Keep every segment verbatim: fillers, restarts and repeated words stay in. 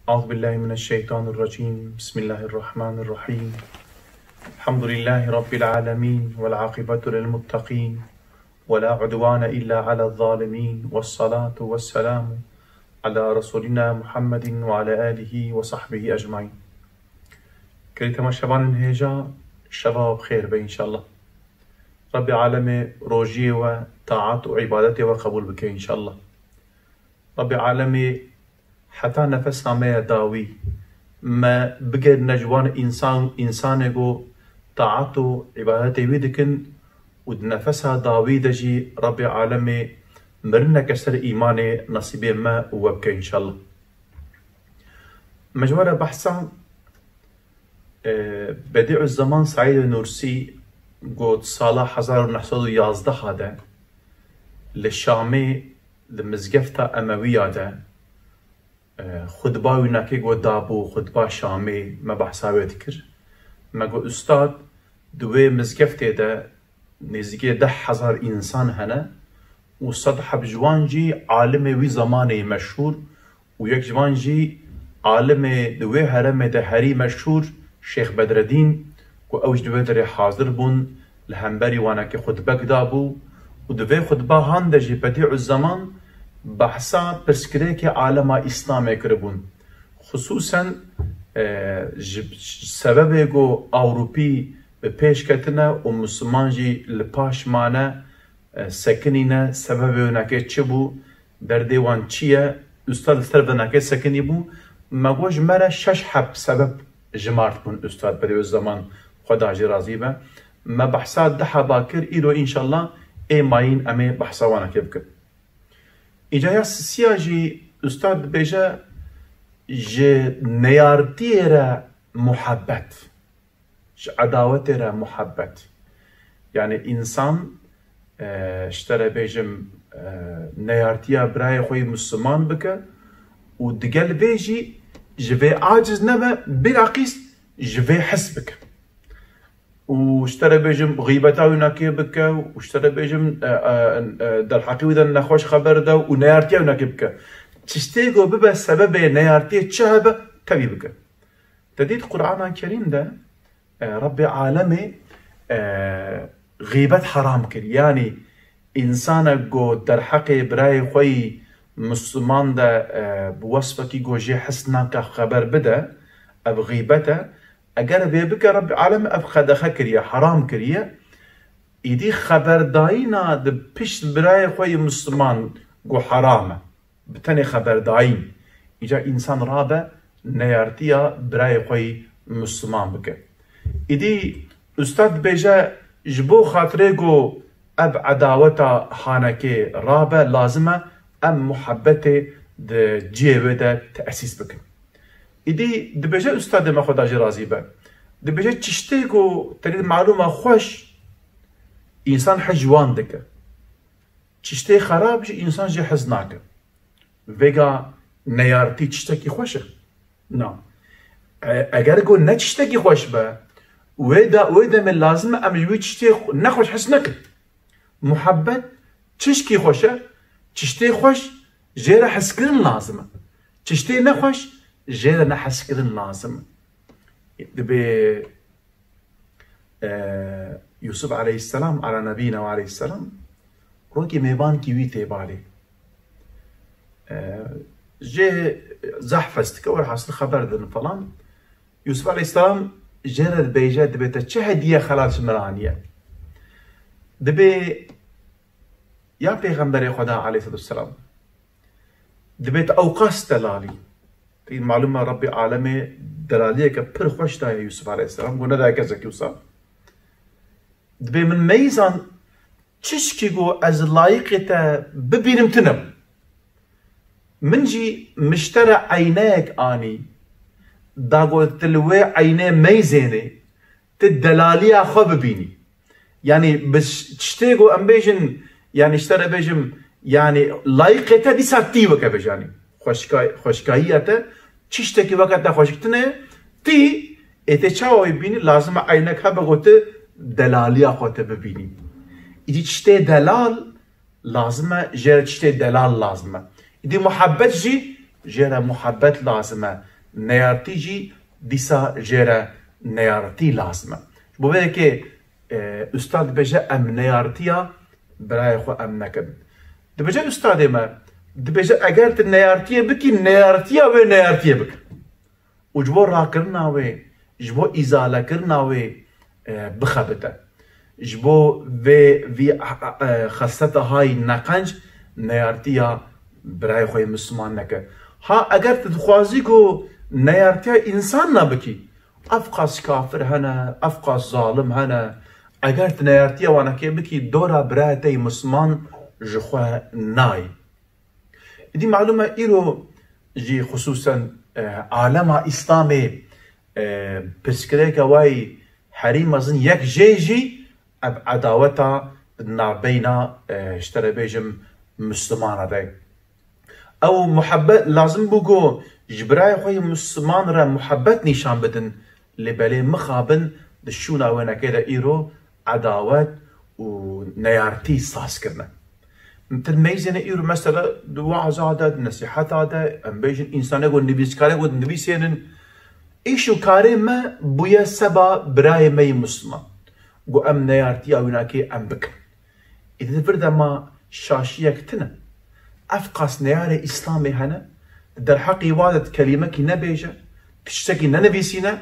أعوذ بالله من الشيطان الرجيم. بسم الله الرحمن الرحيم. الحمد لله رب العالمين، والعاقبة للمتقين، ولا عدوان إلا على الظالمين، والصلاة والسلام على رسولنا محمد وعلى آله وصحبه أجمعين. Gelî temaşevanên hêja, şeva we bi xêr be înşallah. Rabbê Alemê rojiyê we, taat û îbadetê we qebûl bike înşallah. Rabbê Alemê heta nefesa me ya dawî me bigerîne ji wan însan, însanê ku taat û îbadetê wî dikin û di nefesa dawî de jî Rabbê Alemê mirineke ser îmanê nesîbê me û we bike înşallah. Me ji we re behsa, e, Bedîuzzeman Seîdê Nûrsî got sala hezar û neh sed û yazdeh de li Şamê di mizgefta Emewiya de, e, xutba wînakê got dabû, xutba Şamê, me behsa wê dikir. Me got, ustad, di wê mizgeftê de nêzîkê deh hezar însan hene û sed heb ji wan jî alimê wî zemanê yê meşhûr û yek ji wan jî alimê di wê herêmê de herî meşhûr Şêx Bedredîn, ku ew ji di wê derê hazir bûn, li hemberî wanekê xutbek dabû û di vê xutba han de jî Bedîuzzeman behsa pirsgirêkê alema Îslamê kiribûn. Xisûsen, e, ji, ji sebebê ku Ewropî bi pêş ketine û Misliman jî li paş mane, e, sekinîne, sebebê winekê çi bû, derdê wan çi ye? Ustad li ser vinekê sekinî bû. Me got ji me re şeş heb sebeb jimart bûn ustad Bedîuzzeman, Xweda jê razî be. Me behsa du heba kir, îro înşallah ê mayîn em ê behsa wanekê bikin. Îca ya sisiya jî ustad dibêje ji neyartiyê re muhebbet. Ji edawetê re muhebbet. Yani însan, e, ji te re bêjim, e, neyartiya birayê xwe yî Misliman bike û digel vê jî ji vê aciz nebe, bilaqîs ji vê hes bike. Û ji te re bêjim, xîbeta winakê bike û ji te re bêjim, e, e, e, derheqî wî de nexweş xeber de û neyartiya winakê bike. Tiştê ku bibe sebebê neyartiyê çi hebe, tevî bike. Te dît Qur'ana Kerîm de, e, Rebbê Alemê, e, xîbet heram kir. Yanî însanek ku derheqê birayê xwe yî Misliman de, e, bi wesfekî ku jê hes nake xeber bide, ev xîbet e. Eger vê bike, Rebbê Alemê ev qedexe kiriye, heram kiriye. Îdî xeberdayîna di pişt birayê xwe yî Misliman ku heram e. Bi tenê xeberdayîn. Îca însan rabe neyartiya birayê xwe yî Misliman bike. Îdî ustad dibêje, ji bo xatirê ku ev edaweta hanekê rabe, lazim e em muhebbetê di cihê wê de tesîs bikin. Îdî dibêje ustadê me, Xweda jê razî be, dibêje, tiştê ku tenê malûma xweş, însan hez ji wan dike. Tiştê xerab jî însan jê hez nake. Vêga neyartî tiştekî xweş e? Na. E, eger ku ne tiştekî xweş be, wê da, wê demê lazim e em ji wî tiştê xwe-, nexweş hes nekin. Muhebbet tişkî xweş e, tiştê xweş jê re hezkirin lazim e. Tiştê nexweş jê re nehezkirin lazim e. Dibê e, Yusuf aleyhisselam, ala nebîna ve aleyhisselam, rokî mêvankî wî tê balê. E, jê zehf hez dike, werhasil xeber didin falan. Yusuf aleyhisselam jê re dibêje, dibê te çi hediye xelas ji min re aniye? Dibê ya Pêxemberê Xweda aleyhisselatu vesselam. Dibê te ew qas delalî. Pê malûm e Rebbê Alemê delaliyeke pir xweş daye Yusuf aleyhisselam, ku nedaye kesekî wisa. Dibê min meyzan çişkî ku ez layiqê te bibînim tune bû. Min jî mişte re eyneyek anî, da ku tu li wê eynê meyzênê, tu delaliya xwe bibînî. Yanî bi ş-, tiştê ku em bêjin, yanî ji te re bêjim, yanî layiqê te dîsa tî weke bêjin, yanî xweşka-, xweşkayiya te, tiştekî weke te xweşik tune, tî, ê tê çawa wî bînî, lazim e eynek hebe ku tu delaliya xwe te bibînî. Îdî tiştê delal, lazim e, jê re tiştê delal lazim e. Îdî muhebbet jî, jê re muhebbet lazim e. neyartî jî dîsa jê re neyartî lazim e. Ji bo vê yekê, e, ustad dibêje, em neyartiya birayê xwe em nekin. Dibêje ustadê me, dibêje eger tu neyartiyê bikî, neyartiya wê neyartiyê bike. Û ji bo rakirina wê, ji bo îzalekirina wê, e, bixebite. Ji bo vê, vî, e, e, xesleta hay neqenc neyartiya birayê xwe yê Misliman neke. Ha, eger tu dixwazî ku neyartiya însanna bikî, ev qas kafir hene, ev qas zalim hene, eger tu neyartiya wanekê bikî, dora birayê te yê Misliman ji xwe nayê. Îdî malûm e, îro jî xisûsen, e, alema Îslamê, e, pirsgirêka wayî herî mezin yek jê jî ev edaweta di navbeyna, e, ji te re bêjim, Mislimana de. Ew muhebbet lazim bû ku ji birayê xwe yê Misliman re muhebbet nîşan bidin, lê belê mixabin di şûna wênekê de îro edawet û neyartî saz kirine. Ti meyzêne îro mesela di waza de, di nesîheta de, em bêjin, însanê ku nivîskare ku dinivîsênin, îş û karê me bûye seba birayê me yê Misliman. Ku em neyartiya wînakê em bikin. Ê di vir de ma şaşiyek tune. Ev qas neyarê Îslamê hene, di derheqê wa de tu kelîmekî nebêje, tiştekî nenivîsîne,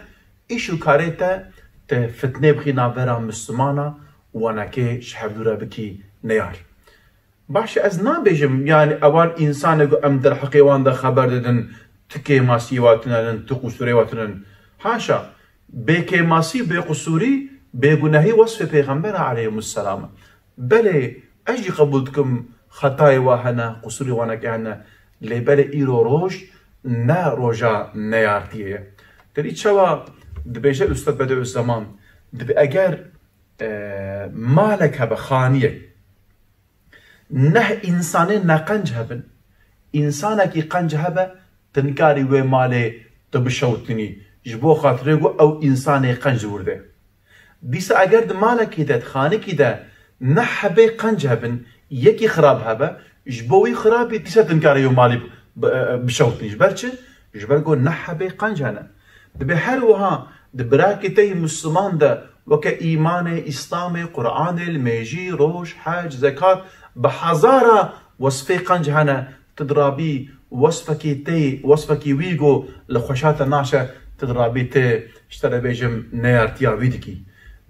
îş û karê te, te fitnê bixî navbera Mislimana û wanekê ji hevdû re bikî neyar. Baş e, ez nabêjim, yani ewan însanê ku em derheqê wan de xeber didin, ti kêmasiyê wa tune nin, ti qusûrê wa tune nin. Haşa, bêkêmasî, bêqusûrî, bêgunehî wesfê Pêxembera aleyhimusselam e. Belê, ez jî qebûl dikim, xetayê wa hene, qusûrê wanekê hene, lê belê îro roj ne roja neyartiyê ye. Te dî çawa dibêje Ustad Bediüzzeman, dibê eger, e, malek hebe, xaniyek, neh însanê neqenc hebin, însanekî qenc hebe, tu nikarî wê malê tu bişewtinî, ji bo xatirê ku ew însanê qenc li wir de. Dîsa eger di malekî de, di xanekî de neh hebê qenc hebin, yekî xirab hebe, ji bo wî xirabî dîsa tu nikarî wê malî bi-, bi-, bişewtinî. Ji ber çi? Ji ber ku neh hebê qenc hene. Dibê her wiha di birakê te yî Misliman de weke îmanê, Îslamê, Quranê, limêjî, roj, hec, zekat, bi hezara wesfê qenc hene, tu dirabî wesfekî tê, wesfekî wî go li xweşa te naşe, tu dirabî tê, ji te re bêjim, neyartiya wî dikî.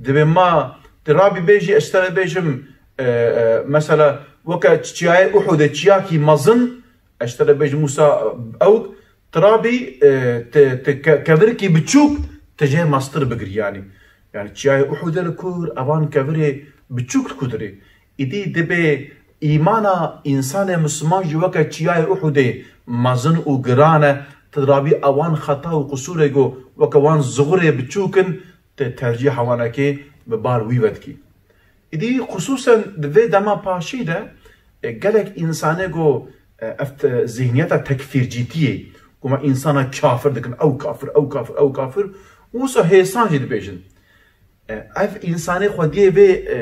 Dibê ma dirabî bêjî, ez ji te re bêjim, e, e, mesela weke çiyayê Uhudê çiyakî mezin, ez ji te re bêjim, Musa, ewk, Tirabî, e, ti, ti ke-, kevirkî biçûk ti jê mestir bigirî, yanî. Yanî çiyayê Uhudê li kur, evan kevirê biçûk li ku dirê. Îdî dibê îmana însanê Misliman jî weke çiyayê Uhudê mezin û giran e, ti dirabî ewan xeta û qusûrê ku weke wan zixurê biçûk in, ti tercîha wanekê bi bar wî ve dikî. Îdî xisûsen di vê dema paşî de, e, gelek însanê ku, e, ev te-, zihniyeta tekfîrcîtiyê, ku me însana kafir dikin, ew kafir, ew kafir, ew kafir, wisa hêsan jî dibêjin. E, ev însanê xwediyê vê, e,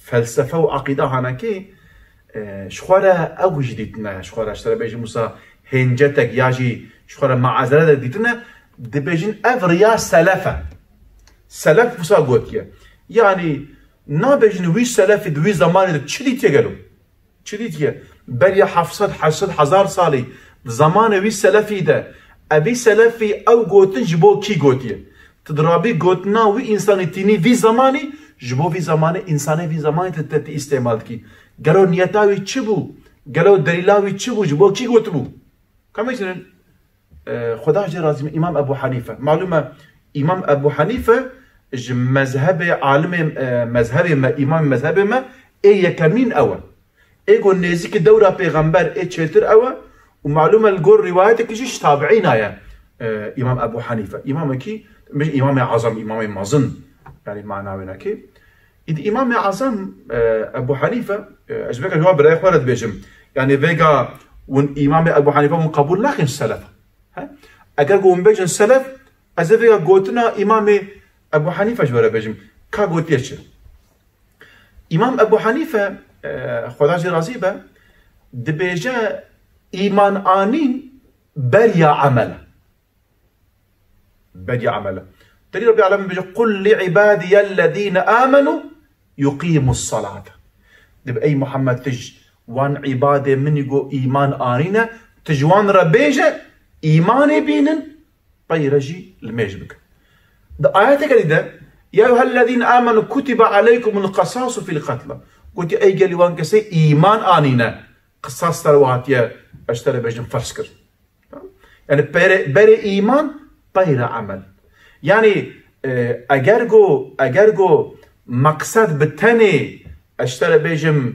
felsefe û aqîda hanekê, e, ji xwe re ew jî dîtine, ji xwe re, ji te re bêjim wisa hêncetek ya jî ji xwe re meazeretek dîtine, dibêjin ev riya selef e. Selef wisa gotiye. Yanî nabêjin wî selefî di wî zemanê de çi dîtiye gelo? Çi dîtiye? Beriya heft sed, heşt sed, hezar salî di zemanê wî selefî de, evî selefî ew gotin ji bo kî gotiye? Tu dirabî gotina wî însanî tînî vî zemanî, ji bo vî zemanê, însanê vî zemanî te, te, te îstêmal dikî. Gelo niyeta wî çi bû? Gelo delîla wî çi bû? Ji bo kî gotibû? Ka meyzînin, e, Xweda jê razî be, Îmam Ebû Henîfe. Malûm e, Îmam Ebû Henîfe ji mezhebê alimê, e, mezhebê me, îmamê mezhebê me ê yekemîn ew e. Ê ku nêzîkî dewra pêxember ê çêtir ew e û malûm e li gor rîwayetekî jî ji tabiîna ye, e, Îmam Ebû Henîfe. Îmamekî, Îmamê Ezam, Îmamê mezin, yanî mana wênekê. Îdî Îmamê Ezam, e, Ebû Henîfe, e, ez belkî ji wan birayê xwe re dibêjim. Yanî vêga hûn Îmamê Ebû Henîfe hûn qebûl nakin ji selef. He? Eger ku hûn bêjin selef, ez ê vêga gotina Îmamê Ebû Henîfe ji we re bêjim. Ka gotiye çi? Îmam Ebû Henîfe, e, Xweda jê razî be, dibêje, îman anîn beriya emel e. Berî emel e. Terî Rabbî Alemin bêje, "Qul li ibadiyellezîne amenu yuqîmus salate." Dibe ey Muhammed, tu ji wan îbadê min î ku îman anîne, tu ji wan re bêje, îmanê bînin, pey re jî limêj bikin. Di ayeteke dî de, "Ya eyyuhellezîne amenu kutibe aleykumul qisasu fil qatla." Gotî, ey gelî wan kesê îman anîne, qisas ser we hatiye, ez ji te re bêjim, ferz kir. Yani pere, berê îman, pey re emel. Yani, e, eger go, eger go meqsed bi tenê, ez ji te re bêjim,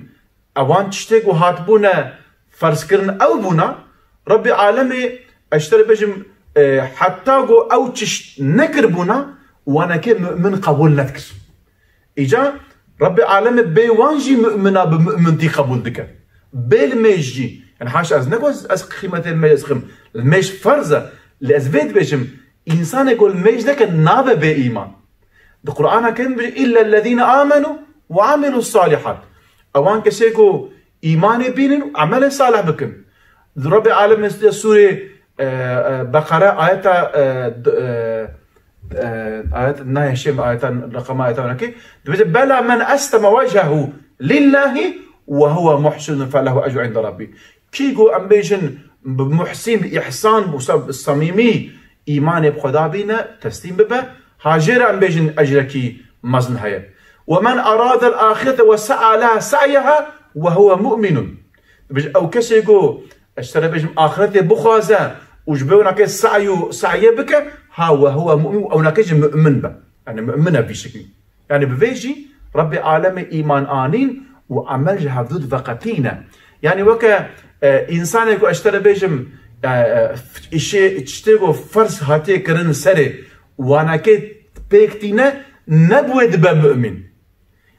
ewan tiştê ku hatbûne ferzkirin ew bûna, Rabbê Alemê, ez ji te re bêjim, e, heta ku ew tişt nekiribûna, wanekê mu'min qebûl nedikir. Îca Rabbê Alemê bê wan jî mu'mina bi mu'mintî qebûl dike. Bê limêj jî. Yani haşa ez ne ku ez, ez qîmetê limêj ez xim. Limêj ferz e. Lê ez vê dibêjim, însanê ku limêj neke nabe bê îman. Di Qur'ana Kerim dibêje, "Îllellezîne amenu ve amilus salihat." Ewan kesê ku îmanê bînin û emelê salih bikin. Di Rabbê Alemê sûrê, e, e, Beqere ayeta, e, d-, e, e, ayet nayê şêm ayeta, reqema ayeta weke. Dibêje, "Bela men esleme wechehû lillâhi ve huve muhsinun felehu ecru inde Rabbî." Kî ku em bêjin bi muhsîn, bi îhsan, bi se-, bi samîmî îmanê bi Xweda bîne, teslîm bibe, ha jê re em bêjin ecrekî mezin heye. "Ve men aradel ahirete ve se'a leha se'yeha ve huve mu'minun." Dibêje, ew kesê ku ez ji te re bêjim axiretê bixwaze û ji bo ewnakê se'y û se'yê bike, ha ve huve mu'min, ewnakê jî mu'min be. Yani mu'min e vî şeklî. Yani bi vê jî Rabbê Alemê îman anîn û emel ji hevdû diveqetîne. Yani weke, e, însanê ku ez ji te re bêjim, e, e, îşê, tiştê ku ferz hatiye kirin serê, wanekê pêk tîne, ne bi wê dibe mu'min.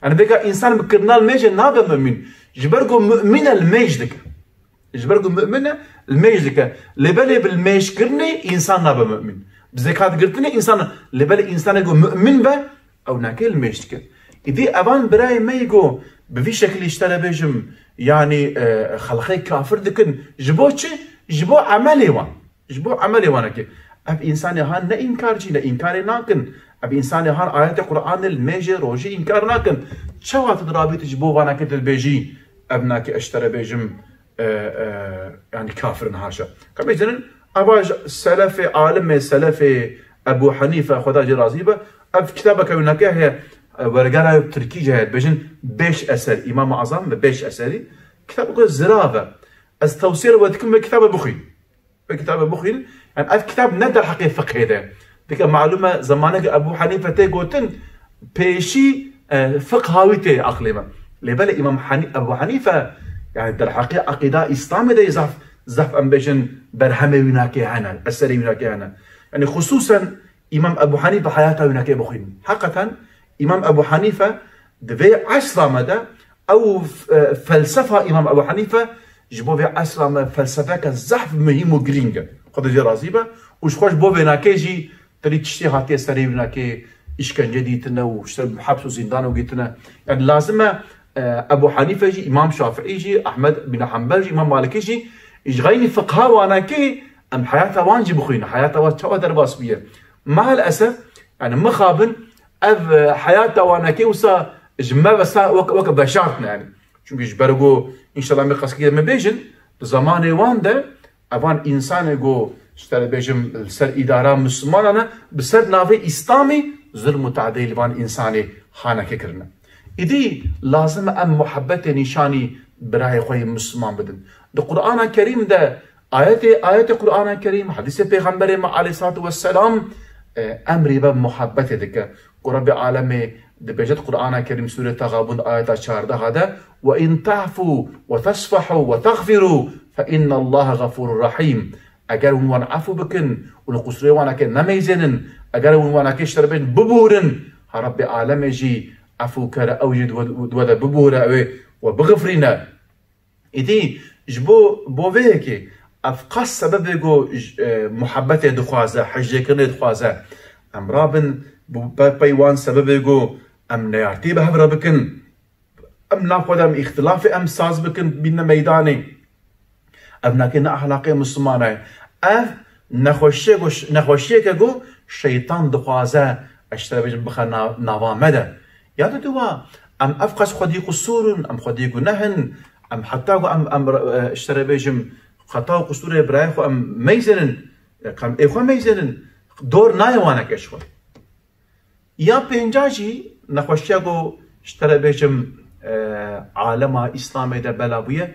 Yani vêga însan bi kirina limêjê nabe mu'min. Ji ber ku mu'min e limêj dike. Ji ber ku mu'min e, limêj dike. Lê belê bi limêjkirinê însan nabe mu'min. Bi zekat girtinê însan, lê belê însanê ku mu'min be, ewnakê limêj dike. Îdî evan birayê me yî ku bi vî şekilî ji te re bêjim, yanî, e, xelqê kafir dikin. Ji bo çi? Ji bo emelê wan. Ji bo emelê wan eke. Ev însanê han ne înkarcî ne înkarê nakin. Ev însanê han ayetê Qur'anê, limêjê, rojê înkar nakin. Çawa tu dirabî tu ji bo vanekê tu dibêjî, ev nakê ez ji te re bêjim, e, e, yani kafir in haşa. Ka bêjinin, eva ji selefê, alimê selefê Ebu Hanife, Xweda jê razî be, ev kitabeke wî nake heye, e, wergera tirkî jî heye, dibêjin beş eser, Îmam-ı Azam ve beş eseri. Kitabeke zirav e. Ez tewsiye li we dikim vê kitabe bixwîn. Vê kitabê bixwîn. Yani ev kitab ne derheqê fiqhê de. Dike malûm e, zemaneke Ebu Hanife tê gotin, pêşî, e, fiqha wî tê aqlê me. Lê belê Îmam Hani-, Ebu Hanife, yani derheqê aqîda Îslamê de zaf, zaf em bêjin berhemê wî nakê hene, eserê wî nakê hene. Yani xusûsen Îmam Ebu Hanife heyata wî nakê bixwîn. Heqeten Îmam Ebu Hanife di vê esra me de ew, e, felsefa Îmam Ebu Hanife ji bo vê esra me felsefeke zehf muhîm û girîng e. Xwedê jê razî be û ji xwe ji bo vê nakê jî tirî tiştê hatiye serê wî nakê, îşkence dîtine û ji ser heps û zîndan û gîtine. Yani lazim e, e, Ebu Hanife jî, Îmam Şafîî jî, Ehmed bin Hanbel jî, Îmam Malikî jî, ji xeynî fiqha wanakê em heyata wan jî bixwînin. Heyata wan çawa derbas bûye. Maalesef, yani mixabin, ev, e, heyata wanekê wisa ji me ve sa wek, wek veşartine yani. Çünkü ji ber ku înşallah me qeskî me bêjin, di zamanê wan de evan însanê ku ji te re bêjim li ser îdara Mislimanan e, bi ser navê Îslamî zulm û tadê li van însanê haneke kirine. Îdî lazim e em muhebbetê nîşanî birayê xwe yê Misliman bidin. Di Qur'ana Kerîm de Ayetê, ayetê Qur'ana Kerîm, hedîsê Pêxemberê me aleyhissalatu vesselam, e, emrî be muhabbetê dike. Ku Rebbê Alemê dibêje di Qur'ana Kerîm, Sûrê Texabun, ayeta çardeha de, "Ve in ta'fu ve tesfahu ve tagfiru fe innallaha gafurur rahîm." Eger hûn wan efû bikin û li qusûrê wan eke nemeyzênin, eger hûn wan eke ji te re bên bibûrin, ha Rebbê Alemê jî efûker e, ew jî di we, di we de bibûre, ew ê we bigifrîne. Îdî ji bo, bo vê yekê ev qas sebebê ku j-, e, muhebbetê dixwaze, hicrêkirinê dixwaze. Em rabin bi pe-, pey wan sebebê ku em neyartî bi hev re bikin. Em nav xwe de em îxtilafê em saz bikin, bîne meydanê. Ev nake ne ehlaqê Mislimana ye. Ev Nexweşiyê ku ş-, nexweşiyeke ku şeytan dixwaze, ez ji te re bêjim, bixe na-, nava me de. Ya didiwa, em ev qas xwedî qusûr in, em xwedî guneh in, em heta ku em, em, e, ji te re bêjim, xeta û qusûrê birayê xwe em meyzênin, e, em ê xwe meyzênin, dor nayê waneke ji xwe. Ya pênca jî nexweşiya ku ji te re bêjim, e, alema Îslamê de bela bûye,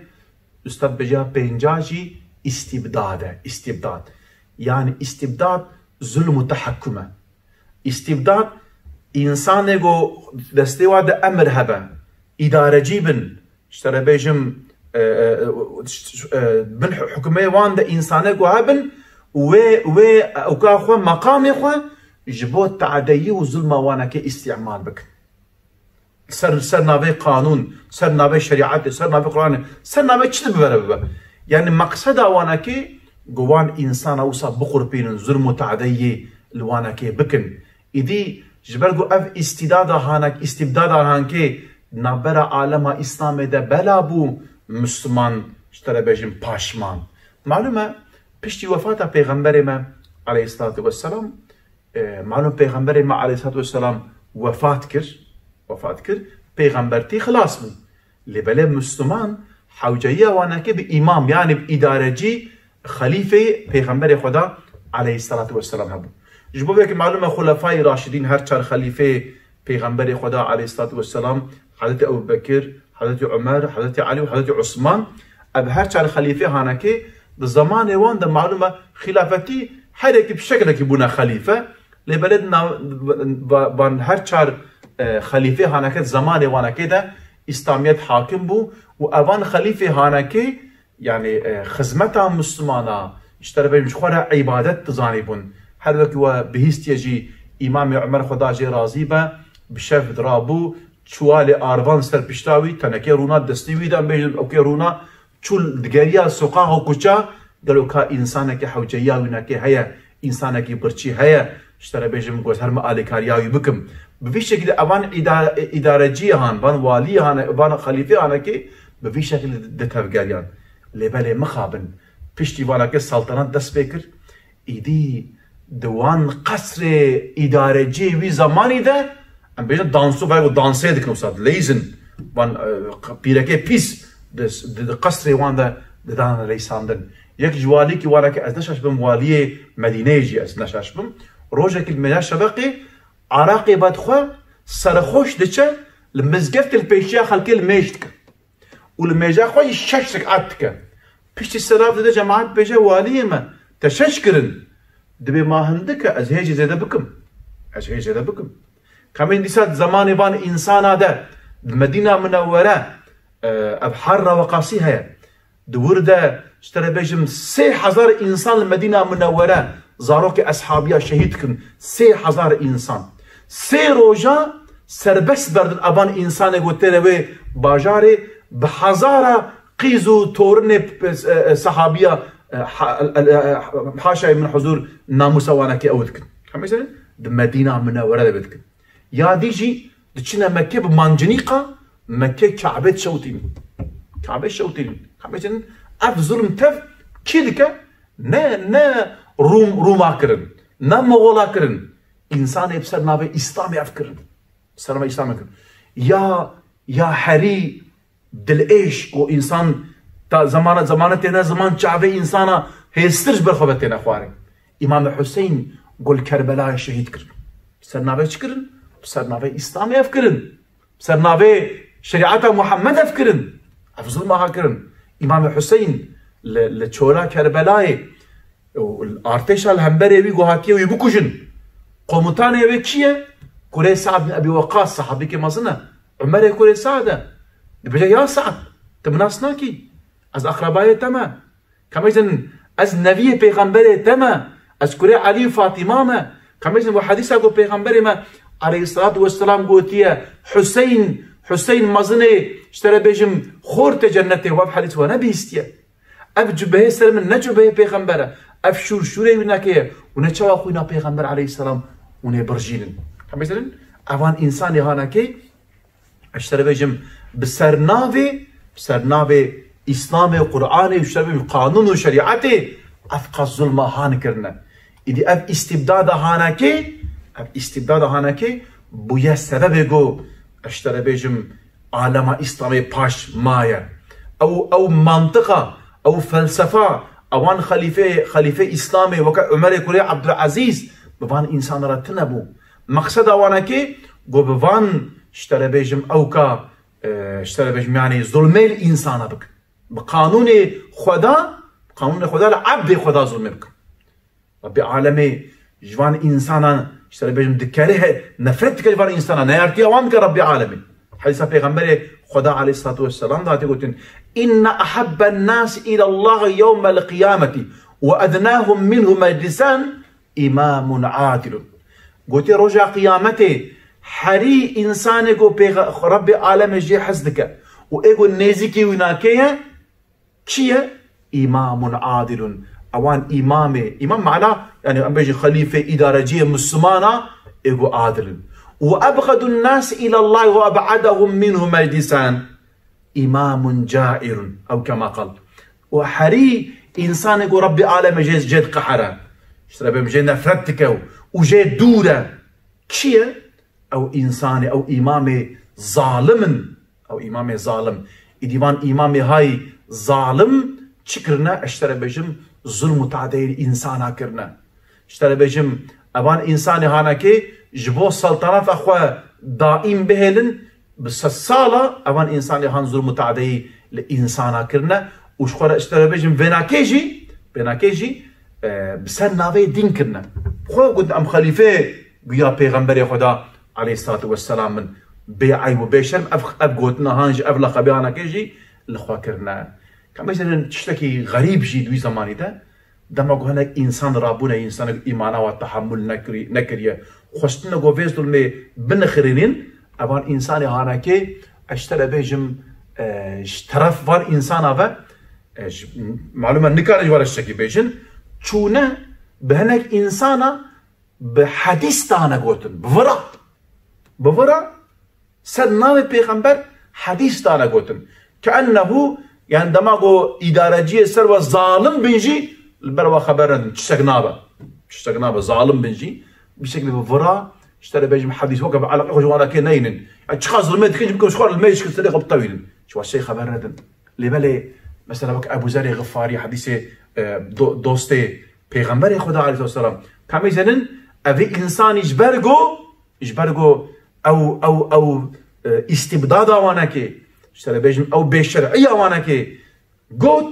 Ustad bêje ya pênca jî îstîbdad e, îstîbdad. Yani îstîbdad zulm û tehekkum e. Îstîbdad, însanê ku destê wa de emir hebe, îdarecî bin, ji te re bêjim, e, e, e, bin hukmê wan de însanê ku hebin, wê, wê ewka xwe, meqamê xwe ji bo tadeyî û zulma wanekê îstîmal bikin. Ser, ser navê qanûn, ser navê şerîetê, ser navê Qur'anê, ser navê çi de bibere bibe. Yani meqseda wanekê ku wan însana wisa biqurpînin, zulm û tadeyî li wanekê bikin. Îdî ji ber ku ev îstîdada hanek, îstîbdada hanekê navbera alema Îslamê de bela bû, Müslüman, ji te re bêjim, paşman. Malûm e, piştî wefata Pêxemberê me aleyhissalatu vesselam, e, malûm Pêxemberê me aleyhissalatu vesselam wefat kir, wefat kir, pêxembertî xilas bû. Lê belê Müslüman hewceyiya wanekê bi îmam, yani bi îdarecî, xelîfê Pêxemberê Xweda aleyhissalatu vesselam hebû. Ji bo vê yekê malûm e, Xulefayê Raşidîn, her çar xelîfê Pêxemberê Xweda aleyhissalatu vesselam, Hezretî Ebu Bekir, Hezretî Umer, Hezretî Elî û Hezretî Usman, ev her çar xelîfê hanekê di zemanê wan de malûm e, xilafetî her yekî bi şekilekî bûne xelîfe. Lê belê di nav-, ba-, ban her çar, e, xelîfê hanekê di zemanê wanekê de Îslamiyet hakim bû û evan xelîfê hanekê, yani, e, xizmeta Müslümana, ji te re bêjim, ji xwe re îbadet dizanîbûn. Her wekî we bihîstiye jî Îmamê Umer, Xweda jê razî be, bi şev dirabû, çuwalê arvan ser pişta wî, tenekê rûna destê wî de, em bêjin, ewkê rûna, çû digeriya soqax û kuça, gelo ka însanekî hewceyiya wînekê heye, însanekî birçî heye, ji te re bêjim, ku ez her me alîkariya wî bikim. Bi vî şekilde evan îda-, îdareciyê han, van waliyê han, van xelîfê hanekê bi vî şekilde di tevgeriyan. Lê belê mixabin, piştî vanekê saltanat dest pê kir, îdî di wan qesrê îdareciyê wî zemanî de, em bêjin danso, vay, û dansê dikin wisa, dileyzin, van, e, pîrekê pîs di, di, di qesrê wan de didane leysandin. Yek ji walîkî wanekê, ez neşaş bim, waliyê Medîneyê jî ez neşaş bim. Rojekî li mêja şeveqê, araqê vedixwe, serxweş diçe, li mizgeftê li pêşiya xelkê li mêj dike. Û li mêja xwe jî şeş rekat dike. Piştî selav dide, cemaet bêje, waliyê me, te şeş kirin. Dibê ma hindik e, ez hê jî zêde bikim. Ez hê zêde bikim. Kamên dîsa di zemanê van însana de, di Medîna Minewwere, e, ev Harra Weqasî heye. Di wir de, ji te re bêjim, sê hezar însan li Medîna Minewwere, zarokê eshabiya şehîd dikin. Sê hezar însan. Sê roja serbest berdin evan însanê ku têne wê bajarê, bi hezara qîz û torinê, e, e, sehabiya, e, ha-, e, e, haşayê min huzur, namûsa wanekê ew dikin. Hemî sene di Medîna Minewwere de vê dikin. Ya dî jî diçine Mekke bi mancinîqa Mekke Kabe dişewitînin. Kabe şewitînin. Kabe şewitînin. Ev zulm tev kî dike? Ne, ne Rûm, Rûma kirin. Ne Moxola kirin. Însanê bi ser navê Îslamê ev kirin. Bi ser navê Îslamê kirin. Ya, ya herî dilêş û însan ta zemana, zemana têne ziman çavê însana hêstir ji ber xwe ve têne xwarin. Îmam Hüseyin ku li Kerbelayê şehîd kirin. Bi ser navê çi kirin? Bi ser navê Îslamê ev kirin. Bi ser navê şerîeta Muhammed ev kirin. Ev zulma ha kirin. Îmam Hüseyin li, li çora Kerbelayê û artêşa li hemberê wî ku hatiye wî bikujin. Komutanê wê kî ye? Kurê Sa'd bin Ebî Weqqas, sahabîkê mezin e. Umerê kurê Sa'd e. Dibêje, ya Sa'd, tu min nas nakî? Ez aqrebayê te me. Ka bêjin, ez neviyê pêxemberê te me, ez kurê Elî û Fatîma me. Ka bêjin, bu hedîsa ku pêxemberê me aleyhissalatu vesselam gotiye, Hüseyin, Hüseyin mezinê, ji te re bêjim, xortê cennetê, we ev hedîs we nebihîstiye. Ev cubehê ser min ne cubehê pêxember e. Ev şûr şûrê wî neke ye. Û ne çawa xwîna pêxember aleyhisselam hûn ê birjînin. Ka bêjin, evan însanê hanekê, ez ji te re bêjim, bi ser navê, bi ser navê Îslamê, Qur'anê, ji te re bêjim, qanûn û şerîetê, Ev qas zulma han kirine. Îdî ev îstîbdada hanekê, ev îstîbdada hanekê bûye sebebê ku ez ji te re bêjim alema Îslamê paş maye. Ew, ew mantiqa, ew felsefa, ewan xelîfê, xelîfê Îslamê weke Umerê kurê Ebdulezîz bi van însana re tune bû. Meqseda wanekê ku bi van ji te re bêjim ewka, e, ji te re bêjim, yanî zulmê li însana bikin. Bi qanûnê Xweda, bi qanûnê Xweda li ebdê Xweda zulmê bikin. Rebbê alemê ji van însanan, ji te re bêjim, dikerê he-, nefret dike ji van însana, neyartiya wan dike Rebbê alemê. Hedîsa Pêxemberê Xweda aleyhissalatu vesselam de hatiye gotin, "Inne ahabben nas îlallahi yewmel qiyameti ve ednahum minhu meclisan îmamun adilun." Gotiye roja qiyametê herî însanê ku pêxe-, Rebbê alemê jê hez dike û ê ku nêzîkî wî nake ye, kî ye? Îmamun adilun. Ewan îmamê, îmam mana, yani em bêjin xelîfê, îdareciyê Mislimana, ê ku adil in. Ve ebxedun nas îlallah ve eb'edehum minhu meclisan îmamun cairun. Ew kema qal. Û herî însanê ku Rebbê alemê jê, jê diqehire. Ji te re bêm jê nefret dike û, û jê dûr e. Kî ye? Ew însanê, ew îmamê zalim in. Ew îmamê zalim. Îdî van îmamê hay zalim çi kirine? Ez ji te re bêjim, zulm û tadeyê li însana kirine. Ji te re bêjim, evan însanê hanekê ji bo seltaneta xwe daîm bihêlin, bi sed sala evan însanê han zulm û tadeyî li însana kirine û ji xwe re, ji te re bêjim, vênakê jî, vênakê jî, e, bi ser navê dîn kirine. Xwe got em xelîfê guya pêxemberê Xweda aleyhissalatu vesselam in. Bê eyb û bê şerm ev, ev gotina han jî, ev laqebê hanekê jî li xwe kirine. Ka bêjin tiştekî xerîb jî di wî zemanî de, dema ku hinek însan rabûne, însanek îmana wa tehamul nekirî-, nekiriye, xwestine ku vê zulmê binixirînin, evan însanê hanekê, ez ji te re bêjim, e, ji teref van însana ve, e, ji, malum e, nikare ji we re tiştekî bêjin, çûne bi hinek însana bi hedîs dane gotin, bi vira. Bi vira ser navê pêxember hedîs dane gotin. Keennehu, yani dema ku îdareciyê ser we zalim bin jî, li ber we xeber nedin, tiştek nabe. Tiştek nabe, zalim bin jî, bi şeklê bi vira, ji te re bêjim hedîs, weke bi eleqê xwe ji wan re kê neynin. Ya çiqa zulmê dikin jî bikin, ji xwe re li mêj dikin, serê xwe bitewînin. Ji we şey xeber nedin. Lê belê, mesela wek Ebu Zerê Xifarî hedîsê, e, do-, dostê Pêxemberê Xweda aleyhisselam. Ka em bêjin, evî însanî ji ber ku, ji ber ku ew, ew, ew, e, îstîbdada wanekê, ji te re bêjim, ew bêşer'iya wanekê, got,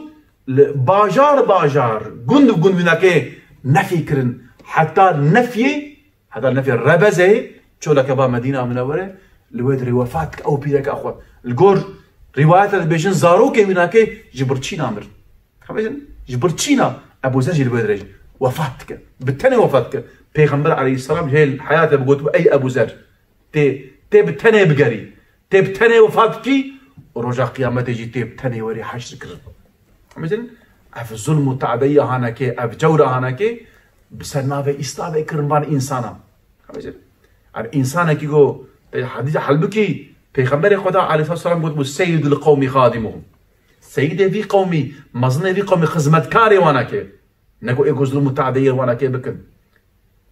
li bajar bajar, gund bi gund wînakê nefî kirin. Heta nefyê, heta nefyê rebezeyê, çoleke ba Medîna Minewere, li wê dirê wefat dike ew pîreke xwe. Li gor rîwayeta dibêjin, zarokê wînakê ji birçîna mir. Dixebêjin, ji birçîna Ebu Zer jî li wê dirê jî wefat dike. Bi tenê wefat dike. Pêxember aleyhisselam jê heyatê bi gotibû, "Ey Ebu Zer, tê, tê bi tenê bigerî. Tê bi tenê wefat bikî û roja qiyametê jî tê bi tenê werî heşr kirin." Dixebêjin, ev zulm û tabeya hanekê, ev cewra hanekê bi ser navê Îslamê kirin van însana. Dixebêjin, ev însanekî ku, te hadîsa halbukî Pêxemberê Xweda aleyhisselam gotibû, "Seyyidul qewmî xadimuhum." Seyîdê vî qewmî, mezinê vî qewmî, xizmetkarê wanekê. Ne ku ê ku zulm û tadeyê wanekê bikin.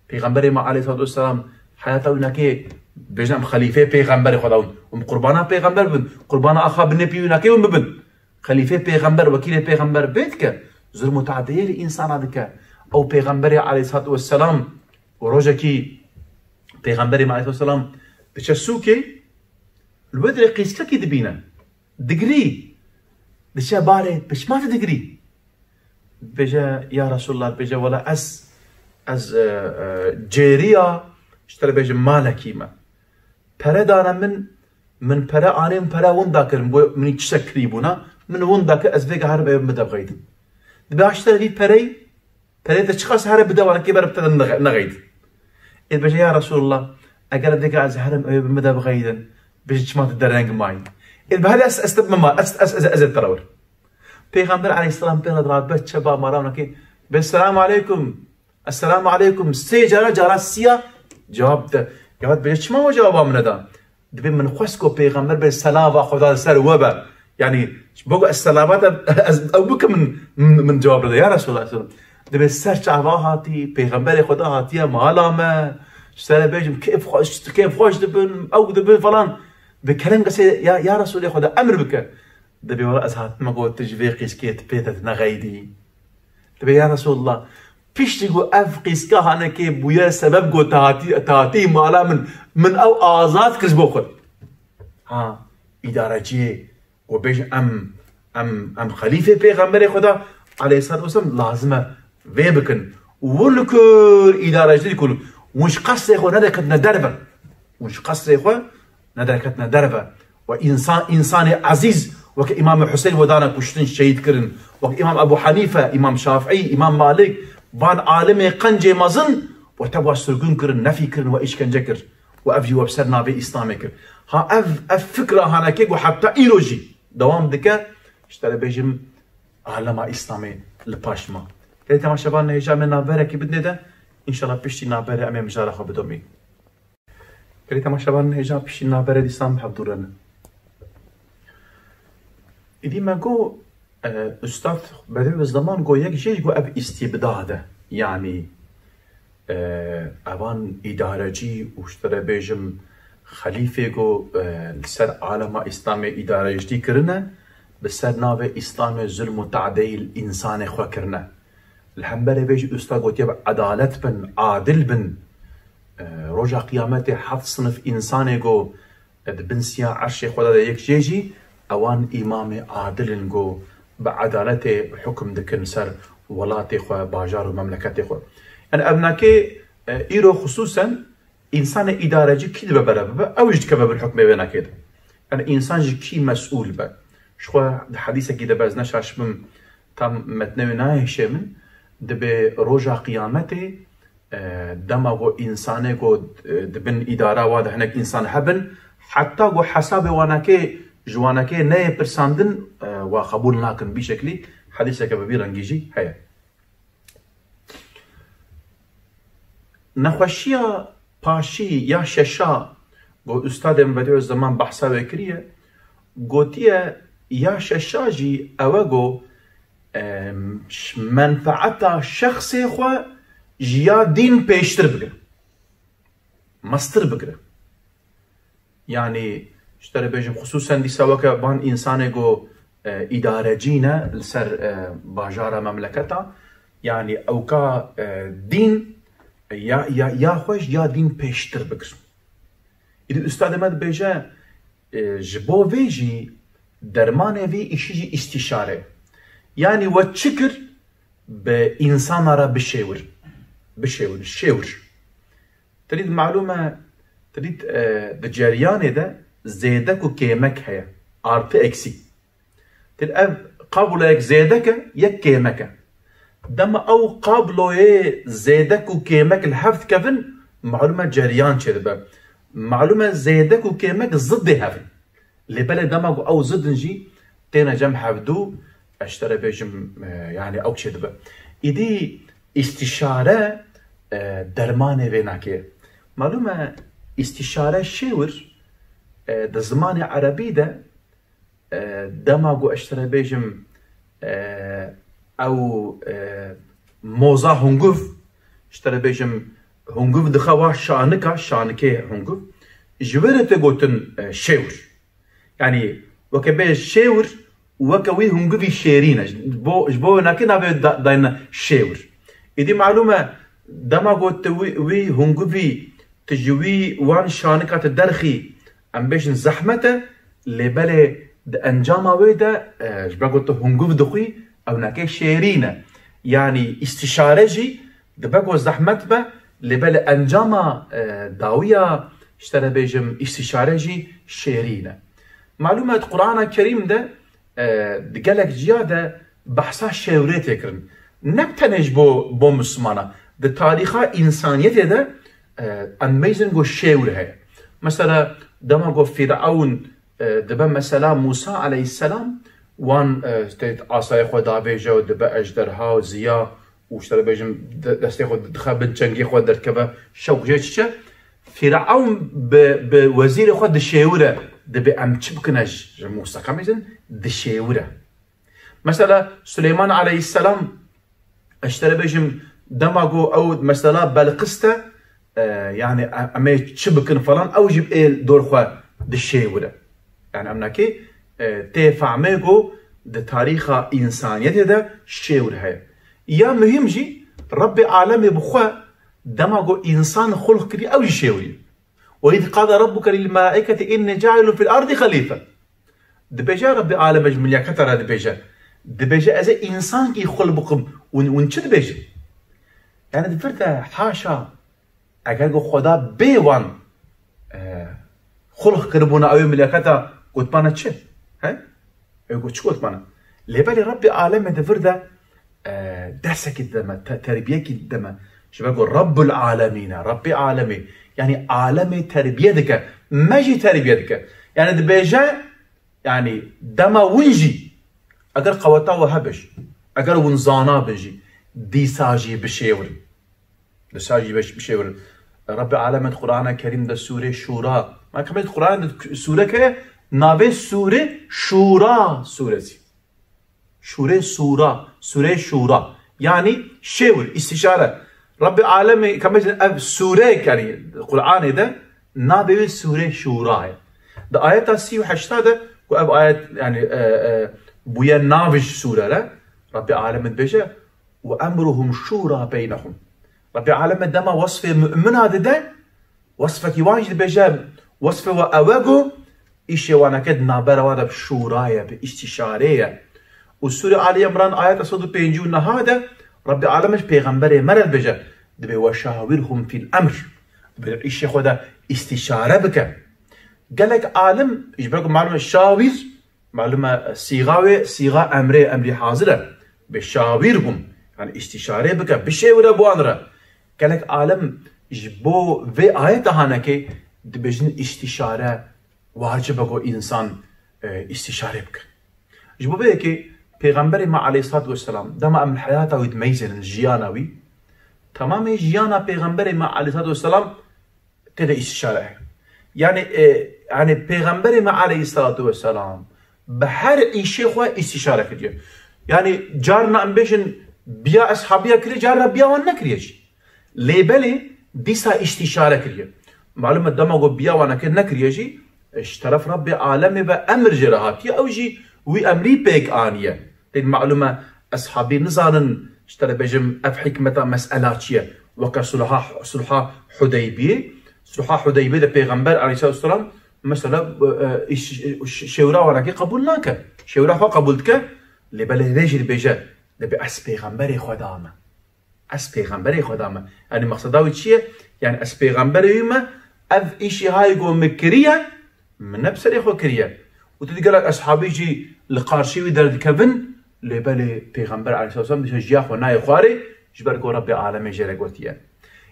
Pêxemberê me aleyhissalatu vesselam heyata wînakê bêjin em xelîfê pêxemberê Xweda win. Hûn qurbana pêxember bibin. Qurbana axa binê pî wînakê hûn bibin. Xelîfê pêxember, wekîlê pêxember bê dike. Zulm û tadeyê li însana dike. Ew pêxemberê aleyhissalatu vesselam û rojekî pêxemberê me aleyhissalatu vesselam diçe sûkê, li wê dirê qîskekî dibîne. Digrî. Diçe barê, bi çima tu digrî? Dibêje, ya Resulallah, dibêje, wela ez, ez, e, e, cêriya, ji te re bêjim, malekî me. Pere dane min, min pere anê, min pere winda kir, min got, min çişek kirî bûna, min winda kir, ez vêga herim eve min de bixeydin. Dibe, ha ji te re vî perey, Perê te çiqas here bide wan, kê ber bi te de nexe-, nexeydin. Ê dibêje, ya Resulallah, eger dika ez herim ew bi min de bixeydin, bêje çima tu dereng mayî. Ê dibe hadi ez, ez te bima, ez, ez, ez, ez ê te re wir. Pêxember aleyhisselam pê re dibe çe ba mara wan kê, be selamu aleykum, esselamu aleykum, sê cara, cara siya cewab de. Ya dibêje çima we cewaba min neda? Dibê min xwest ku pêxember bê, selava Xweda li ser we be. Yanî, ji bo ku ez selava te, ez ew bikim min, min, min cewab bide. Ya Resulallah, Dibê ser çava hatî, pêxemberê Xweda hatiye mala me, ji te re bêjim, kêf xweş, kêf xweş dibin, ew dibin falan. Bi kerem kesê, ya, ya Resûlê Xweda, emr bike. Dibê wela ez hatime got, tu ji vê qîskê tu pê de nexeydî. Dibê ya Resûlullah, piştî ku ev qîska hanekê bûye sebeb ku te hatî, te hatî mala min, min ew azad kir ji bo xwe. Ha, îdareciyê, ku bêjin em, em, em xelîfê pêxemberê Xweda aleyhissalatu vesselam lazim e vê bikin. Û wir li kur îdarecî dikun. Hûn ji qesrê xwe nederketine derve. Hûn ji qesrê xwe nederketine derve. Ve însan, însanê ezîz, weke Îmam Huseyn we dane kuştin, şehîd kirin. Weke Îmam Ebu Hanife, Îmam Şafî, Îmam Malik, van alimê qencê mezin, we teva sirgûn kirin, nefî kirin, we îşkence kir. Û ev jî we bi ser navê Îslamê kir. Ha ev, ev fikra hanekê ku heta îro jî dewam dike, ji te re bêjim, alema Îslamê li paş ma. Gelî temaşevan hêja me navberekî bidinê de, înşallah piştî navberê em ê mijara xwe bidomîn. Gelî temaşevan hêja piştî navberê dîsan bi hevdû re ne. Îdî me got, e, Ustad Bedî Zeman got yek jê jî got ev îstîbdad e. Yanî, e, evan îdarecî û ji te re bêjim xelîfê got, e, li ser alema Îslamê îdarecîtî kirine, bi ser navê Îslamê zulm û tadeyî li însanê xwe kirine. Li hemberê vê jî Ustad gotiye bi edalet bin, adil bin. E, roja qiyametê heft sinif însanê got, e, di bin siya erşê Xweda de yek jê jî ewan îmamê adil in ku bi edaletê hukm dikin ser welatê xwe, bajar û memleketê xwe. Yani ev nakê, e, îro xisûsen însanê îdarecî kî dibe bere bibe, ew jî dikeve bin hukmê wê nakê de. Yani însan ji kî mesûl be? Ji xwe di hedîsekî de be, ez neşaş bim, tam metnê wê nayê hişê min, dibê roja qiyametê, e, dema ku însanê ku, e, di bin îdara wa de hinek însan hebin, heta ku hesabê wanakê ji wanakê neyê pirsandin, e, wa qebûl nakin. Bî şeklî hedîseke bi vî rengî jî heye. Nexweşiya paşî ya şeşa ku Ustadê min Bedî Zeman behsa wê kiriye, gotiye ya şeşa jî ew e ku, em, ş-, menfeeta şexsê xwe ji ya dîn pêştir bigire. Mestir bigire. Yanî, ji te re bêjim, xisûsen dîsa weke van însanê ku, e, îdarecî ne li ser, e, bajara memleketa, yanî ewka, e, dîn, e, ya, ya, ya xwe ji ya dîn pêştir bigir. Îdî ustadê me dibêje, e, ji bo vê jî dermanê vî îşî jî îstîşare. Yanî we çi kir bi însana re bişêwir, bişêwir, şêwir. Tirîd malûm e, tirîd, e, di ceryanê de zêdek û kêmek heye. Artı eksi. Tir ev kabloyek zêdek e, yek kêmek e. Dema ew kabloyê zêdek û kêmek li hev dikevin, malûm e ceryan çêdibe. Malûm e zêdek û kêmek ziddê hev in. Lê belê dema ku ew zid in jî têne cem hevdû, ez ji te re bêjim, e, yani ew çêdibe. Îdî îstîşare, e, dermanê vê nakê. Malûm e, îstîşare şêwir, e, di zimanê erebî de, e, dema ku ez ji te re bêjim, e, ew, e, moza hunguv, ji te re bêjim, hunguv dixe wa şanika, şanikê hunguv, ji wê re tê gotin, e, şêwir. Yanî weke bê şêwir û weke wî hungivî şêrîn e. Ji bo, ji bo wê nakê navê da-, dayne şêwir. Îdî malûm e, dema got tu wî, wî hungivî tu ji wî wan şanika tu derxî, em bêjin zehmet e, lê belê di encama wê de, e, ji ber ku tu hungiv dixwî, ew nakê şêrîn e. Yanî îstîşare jî dibe ku zehmet be, lê belê encama, e, dawiya, ji te re bêjim, îstîşare jî şêrîn e. Malûm e, di Qur'ana Kerîm de, e, di gelek ciya de behsa şêwirê tê kirin. Ne bi tenê ji bo, bo Mislimana. Di tarîxa însaniyetê de, e, em bêjin ku şêwir heye. Mesela, dema ku Fîrewn, e, dibe mesela Mûsa aleyhisselam, wan, e, tê asayê xwe davêje û dibe ejderha û ziya û ji te re bêjim de-, destê xwe dixe bin çengê xwe derdikeve şewq jê çiçe. Fîrewn bi, bi wezîrê xwe dişêwire, dibê em çi bikin e ji, ji Mûsa kamêzin dişêwire. Mesela Suleyman aleyhisselam, Ez ji te re bêjim, dema ku ew mesela Belqis te, e, yani e-, em ê çi bikin falan, ew jî ê dor xwe dişêwire. Yani em nekê, e, tê fehmê ku di tarîxa însaniyetê de şêwir heye. Ya muhîm jî, Rebbê alemê bi xwe dema ku însan xulq kiriye, ew jî şêwirî. Ve iz qale rabbuke lil melaiketi inni cailun fil ardi xalife. Dibêje Rebbê alem ji milyaketa re dibêje. Dibêje ez ê însankî xul bikim. Hûn, hûn çi dibêjin? Yani di vir de haşa, eger ku Xweda bê wan, e, xulq kiribûna ew ê milyaketa gotmana çi? He? Ew got çi gotmana? Lê belê Rebbê alemê di vir de e, dersekî dide me, te-, terbiyekî dide me. Ji ber ku Rabbul Alemîn e, Rabbê Alemê. Yani alemê terbiye dike, me jî terbiye dike. Yani dibêje, yani dema win jî, eger qeweta we hebe jî, eger win zana be jî, dîsa jî bişêwirin. Dîsa jî biş-, bişêwirin. Rabbê Alemê di Qur'ana Kerîm de sûrê Şûra. Ma kemê di Qur'an de sûreke navê sûrê Şûra sûresî. Şûrê Sûra, Sûrê Şûra. Yani şêwir, îstîşare. Rabbê alemê, ka bêjin ev sûreyek, yani Qur'anê de navê wê Sûrê Şûra ye. Di ayeta sî û heşta de ku ev ayet, yani, e, e, bûye nav ji sûre re, Rabbê alemê dibêje, "Ve emruhum şûra beynehum." Rabbê alemê dema wesfê mumina dide, Wesfekî wan jî dibêje, wesfê we ew e ku îşê wan eke di navbera wan de bi şûra ye, bi îstîşarê ye. Û Sûre Ali Imran ayeta sed û pêncî û neh de Rebbê Alemê ji pêxemberê me re dibêje, dibê "Ve şawirhum fil emr." Dibê di îşê xwe de îstîşare bike. Gelek alim, ji ber ku malum e şawîr, Malum e, sîxa wê, sîxa emrê, emrî hazir e. Bi şawîrhum, yani îstîşare bike, bişêwire bi wan re. Gelek alim ji bo vê ayeta hanekê dibêjin îstîşare wacib e ku însan, e, îstîşare bike. Ji bo vê yekê Pêxemberê me aleyhissalatu vesselam, dema em li heyata wî dimeyzênin, jiyana wî, temamê jiyana Pêxemberê me aleyhissalatu vesselam tê de îstîşare heye. Yani, e, yani Pêxemberê me aleyhissalatu vesselam bi her îşê xwe îstîşare kiriye. Yani carna em bêjin biya eshabiya kiriye, carna biya wan nekiriye jî. Lê belê dîsa îstîşare kiriye. Malum e dema ku biya wan neke-, nekiriye jî, e, ji teref Rebbê alemê ve emir jê re hatiye, ew jî wî emrî pêk aniye. Tên malum e, eshabî nizanin, ji te re bêjim, ev hikmeta mesela çi ye? Weke sulha, sulha Hudeybiyê. Sulha Hudeybiyê de Pêxember aleyhissalatu vesselam, mesela, e, e, ş-, ş-, şêwira wanakê qebûl nake. Şêwira xwe qebûl dike, lê belê vê jî dibêje, dibê ez pêxemberê Xweda me. Ez pêxemberê Xweda me. Yani mexseda wî çi ye? Yani ez pêxemberê wî me, ev îşî hayê ku min kiriye, min ne bi serê xwe kiriye. Û tu digelek eshabî jî li qarşî wî derdikevin, lê belê Pêxember aleyhissalatu vesselam dîsa jiya xwe nayê xwarê, ji ber ku Rebbê alemê jê re gotiye.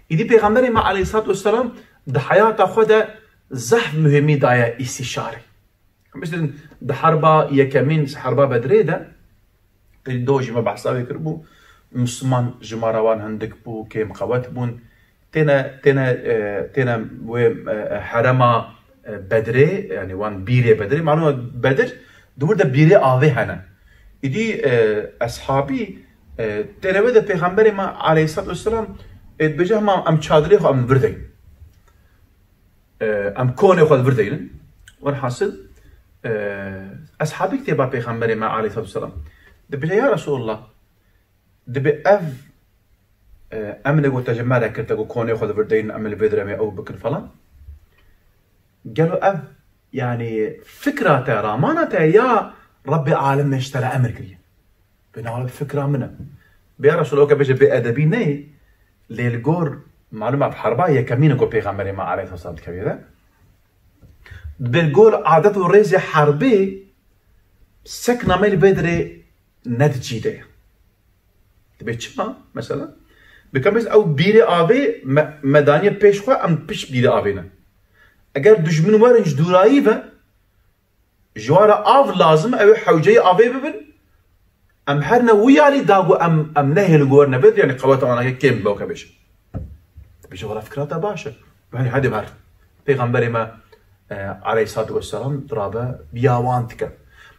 Îdî Pêxemberê me aleyhissalatu vesselam di heyata xwe de zehf muhîmî daye îstîşarê. Em biştin di herba yekemîn, herba Bedrê de, êdî do jî me behsa wê kiribû, Misliman jimara wan hindik bû, kêm qewet bûn. Têne, têne, e, têne wê, e, herema, e, Bedrê, yani wan bîrê Bedrê. Malum e Bedir, di wir de bîrê avê hene. Îdî, e, eshabî, e, têne wê de Pêxemberê me aleyhissalatu vesselam, e, dibêje hema em çadirê xwe em vir deyn. E, em konê xwe li vir deynin. Welhasil, e, eshabî kitêba Pêxemberê me aleyhissalatu vesselam dibêje, "Ya Resulullah, dibê ev, e, emrê ku te ji me re kir, te ku konê xwe li vir deynin, em li vê diremê ew bikin falan. Gelo ev, yani fikra te, ramana te ya Rebbê alemê ji te re emir kiriye?" Bê nava bi fikra min e. Bê ya Resulullah ke bêje bê edebî neyê, lê li gor malum e bi herba yekemîn e ku Pêxemberê me aleyhisselam dikevê de. Bi gor adet û rêzê herbê sekna me li Bedrê ne di cî de ye. Dibê çima mesela? Bi ka bêz ew bîrê avê me, me daniye pêş xwe, em pişt bîrê avê ne. Eger dijmin werin ji dûrayî ve, Ji wan re av lazim e, ew ê hewceyê avê bibin. Em herine wî alî da ku em, em nehêlin ku werine vê, yani qeweta wan kêm be, weke bêjin. Bêje, wela fikra te baş e. Belê, hadi ber. Pêxemberê me, e, aleyhissalatu vesselam dirabe biya wan dike.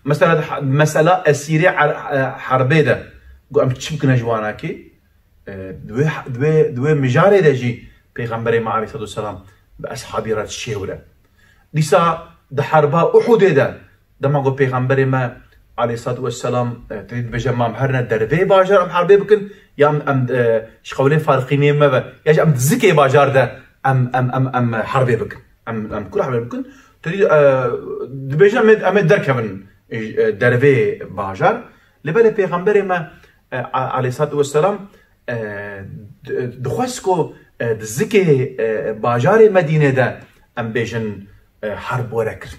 Mesela, mesela esîrê er-, e, herbê de ku em çi bikine ji wanakê? E, di wê, di wê, di wê mijarê de jî Pêxemberê me aleyhissalatu vesselam bi eshabî re dişêwire. Dîsa di herba Uhudê de, dema ku Pêxemberê me aleyhissalatu vesselam, e, tê dibêje, "Mam herine derveyê bajar em herbê bikin, ya em, em, e, ji qewlê farqînê me be, ya jî em di zikê bajar de em, em, em, em herbê bikin. Em, em kur herbê bikin?" Tê, e, dibêje, "Em ê, em ê derkevin, e, derveyê bajar." Lê belê Pêxemberê me, e, a-, aleyhissalatu vesselam, e, di-, dixwest ku, e, di zikê, e, bajarê Medînê de em bêjin, e, herb were kirin.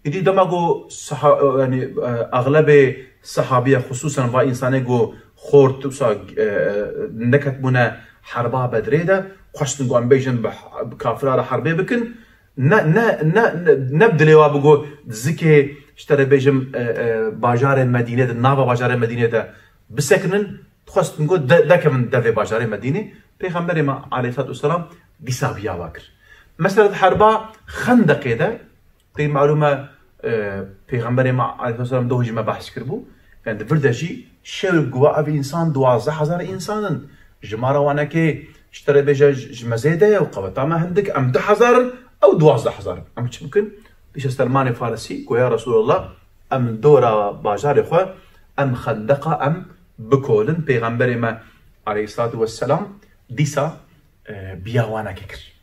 Îdî dema ku saha-, yani, e, axlebê sahabiye, xusûsen va însanê ku xort wisa, e, neketbûne herba Bedrê de, xwestin ku em bêjin bi, bi kafira re herbê bikin. Ne, ne, ne, ne, ne bi dilê wa bû ku di zikê, ji te re bêjim, e, e, bajarê Medînê de, nava bajarê Medînê de bisekinin, dixwestin ku de-, dekevin devê bajarê Medînê. Pêxemberê me aleyhissalatu vesselam dîsa viya wa kir. Mesela di herba Xendeqê de, tê malûm e, e, Pêxemberê me aleyhissalatu vesselam doh jî me behs kiribû. Yani di vir de jî şew guva ev însan duwazdeh hezar însan in. Jimara wanekê ji te re bêje ji, ji me zêde ye û qeweta me hindik, em du hezar in, ew duwazdeh hezar in. Em çi bikin? Dîsa Selmanê Farisî goya Resulullah, em dora bajarê xwe, em xendeqa, em bikolin. Pêxemberê me aleyhissalatu vesselam dîsa, e, biya wanekê kir.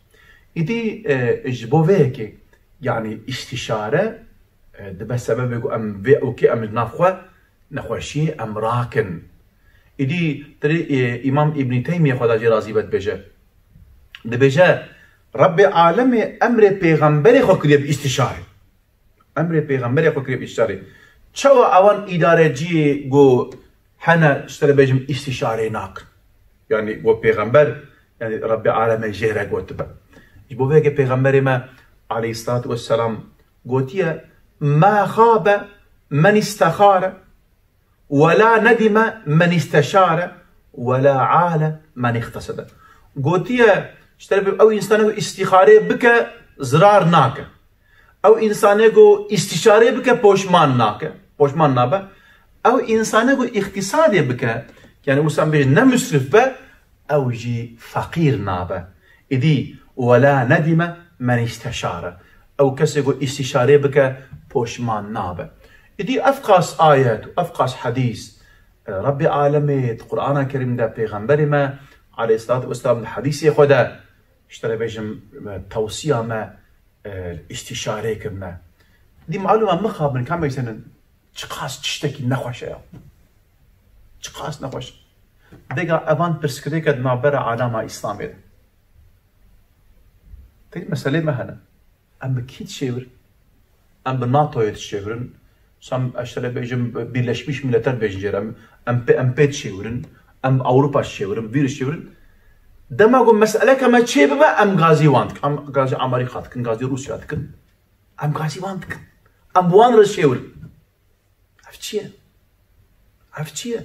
Îdî, e, ji bo vê yekê, yani îstişare, e, dibe sebebê ku em vê ewkê em ji nav xwe nexweşiyê em rakin. Îdî tirê, e, Îmam Îbnî Teymiyê, Xweda jê razî be, dibêje. Dibêje, Rebbê alemê emrê pêxemberê xwe kiriye bi îstişarê. Emrê pêxemberê xwe kiriye bi îstişarê. Çawa ewan îdareciyê ku hene, ji te re bêjim, îstişarê nakin? Yani ku pêxember, yani Rebbê alemê jê re gotibe. Ji bo vê yekê pêxemberê me aleyhissalatu vesselam gotiye, "Ma xabe men îstexare, we la nedime men îsteşare, we la ale men îxtesede." Gotiye, ji te re bêjim, ew însanê ku îstixarê bike, zirar nake. Ew însanê ku îstişarê bike, poşman nake, poşman nabe. Ew însanê ku îxtîsadê bike, yani wisa em bêjin ne musrif be, ew jî feqîr nabe. Îdî, "Wela nedîme men îsteşare." Ew kesê ku îstişarê bike, poşman nabe. Îdî ev qas ayet û ev qas hedîs, e, Rebbê alemê di Qur'ana Kerîm de, Pêxemberê me aleyhissalatu vesselam di hedîsê xwe de, ji te re bêjim, e, tewsiya me, e, îstîşarê kirine. Dî malûm e, mixabin, ka meysenin, çiqas tiştekî nexweş e ya. Çiqas nexweş. Vêga evan pirsgirêke di navbera alama Îslamê de. Tê meselê me hene. Em bi kî dişêwirin? Em bi NATOyê dişêwirin. Sam, ez te re bêjim, Birleşmiş Milletler bêjin jê re. Em, em pê, em pê dişêwirin. Em bi Ewropa dişêwirin, vîr dişêwirin. Dema ku meseleke me çê bibe, em gazî wan dikin. Em gazî Amerîka dikin, gazî Rûsya dikin. Em gazî wan dikin. Em bi wan re dişêwirin. Ev çi ye? Ev çi ye?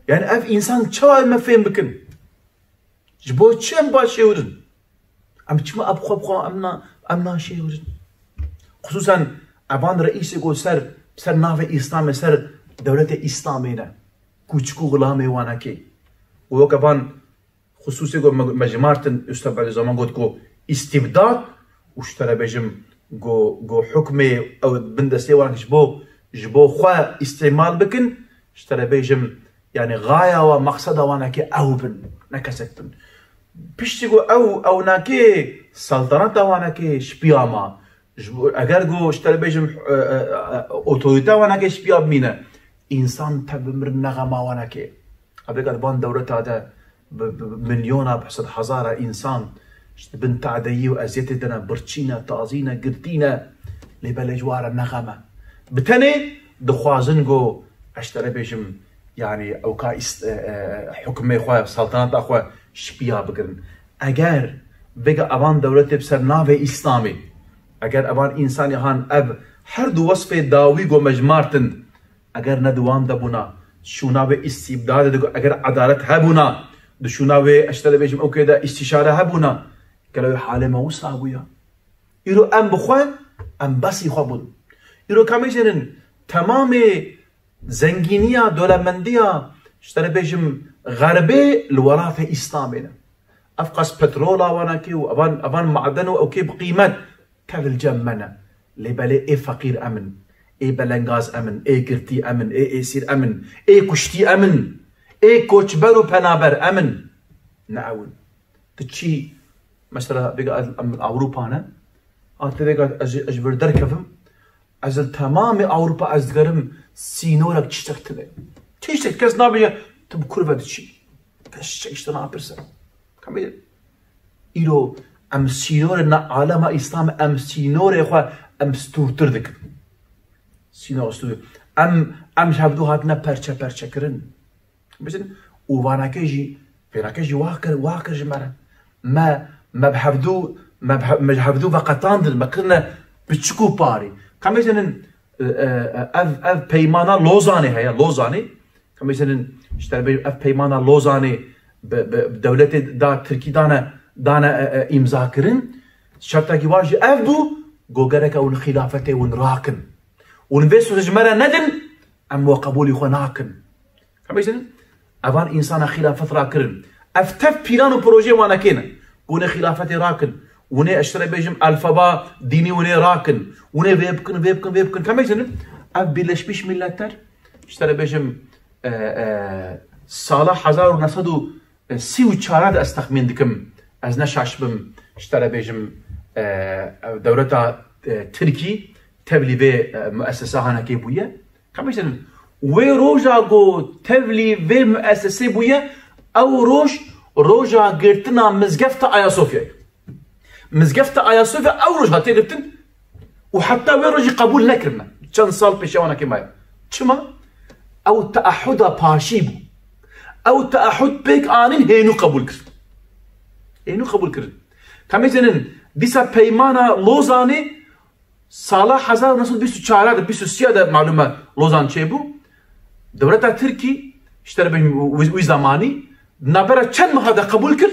Yani ev însan çawa me fêm bikin? Ji bo çi em baş şêwirin? Em çima ev xwe bi xwe em na-, em naşêwirin? Xisûsen evan reîsê ku ser, ser navê Îslamê, ser dewletê Îslamê ne. Kûçik û xulamê wanekê. Û wek evan xisûsê ku me, me jimartin, Ustaz Bediüzzaman got ku îstîbdad û ji te re bêjim ku, ku hukmê ew bin destê wan ji bo, ji bo xwe îstîmal bikin, ji te re bêjim, yani, xaya wa, maqseda wanekê ew bin, ne kesek bin. Piştî ku ew, ew nakê, saltanata wanekê ji piya ma. Ji bo, eger ku ji te re bêjim, e, e, e, otorîte wanekê ji piya bimîne, însan tev bimirin ne xema wanekê. Ev vêga di van dewleta de bi, bi, bi milyona, bi sed hezara însan ji bin tadeyî û eziyetê de ne, birçî ne, tazî ne, girtî ne, lê belê ji wa re ne xem e. Bi tenê dixwazin ku ez ji te re bêjim, yani ewka îs-, e, e, hukmê xwe, saltanata xwe ji piya bigirin. Eger vêga evan dewletê bi ser navê Îslamê, eger evan însanê han ev her du wesfê dawî ku me jimartin, eger ne di wan de bûna, şûna wê îstîbdadê de, eger edalet hebûna, di şûna wê, ez ji te re bêjim, ewkê de îstîşare hebûna, gelo wê halê me wisa bûya? Îro em bi xwe, em besî xwe bûn. Îro ka mêjênin temamê zengîniya, dolemendiya, ji te re bêjim, Xerbê li welatê Îslamê ne. Ev qas petrola wanakê û evan, evan maden û ew kê bi qîmet tevil cem me ne. Lê belê ê feqîr em in, ê belengaz em in, ê girtî em in, ê êsîr em in, ê kuştî em in, ê koçber û penaber em in. Ne ew in. Tu çî, mesela, vêga ez, em Ewropa ne? A, tu vêga ez, ez ji vir derkevim, ez li temamê Ewropa ez digerim sînorek tiştek tune. Tiştek kes nabêje, tu bi kur ve diçî. Kes çek işte napirse. Kamê, îro em sînorê na alema Îslam, em sînorê xwe em stûrtir dikin. Sînor stûr. Em, em ji hevdû hatine perçe perçe kirin. Bisin, û vanake jî, vênake jî wah kir, wah kir ji me re. Me, me bi hevdû, me bi he-, me ji hevdû veqetandin, me kirine piçik û parî. Ka mêzinin, e, e, ev, ev peymana Lozanê heye, Lozanê. Ka mêzinin, işte, ev peymana Lozanê bi, bi, bi dewletê da Tirkî dane, dane, e, e, îmza kirin. Şertekî wa jî ev bû, go gereke hûn xîlafetê hûn rakin. Hûn vê sozê ji me re nedin, em we qebûlî xwe nakin. Ka mêzinin, evan însana xîlafet rakirin. Ev tev pîlan û projeyê wanekê ne. Hûn ê xîlafetê rakin. Hûn ê, ez ji te re bêjim, alfaba dînî hûn ê rakin. Hûn ê vê bikin, vê bikin, vê bikin. Ka mêzinin, ev Birleşmiş Milletler, ji te re bêjim, e, e, sala hezar û neh sed û sî û çar de ez texmîn dikim, ez ne şaş bim, ji te re bêjim, e, dewleta, e, Tirkî tevlî vê, e, muessese hanekê bûye. Ka mêzinin, wê roja ku tevlî vê muessesê bûye, ew roj, roja girtina mizgefta Ayasofyayê. Mizgefta Ayasofya ew roj hatiye girtin û heta wê rojî qebûl nekirine. Çend sal pêşiya wanekê maye. Çima? Ew teahuda paşî bû. Ew teahud pêk anîn, hênû qebûl kir. Hênû qebûl kirin. Ka mêzinin, dîsa peymana Lozanê sala hezar û neh sed û bîst û çar de, bîst û sê de malûm e Lozan çêbû. Dewleta Tirkî, ji te re bêjim, wî, wî zamanî, navbera çend meha de qebûl kir?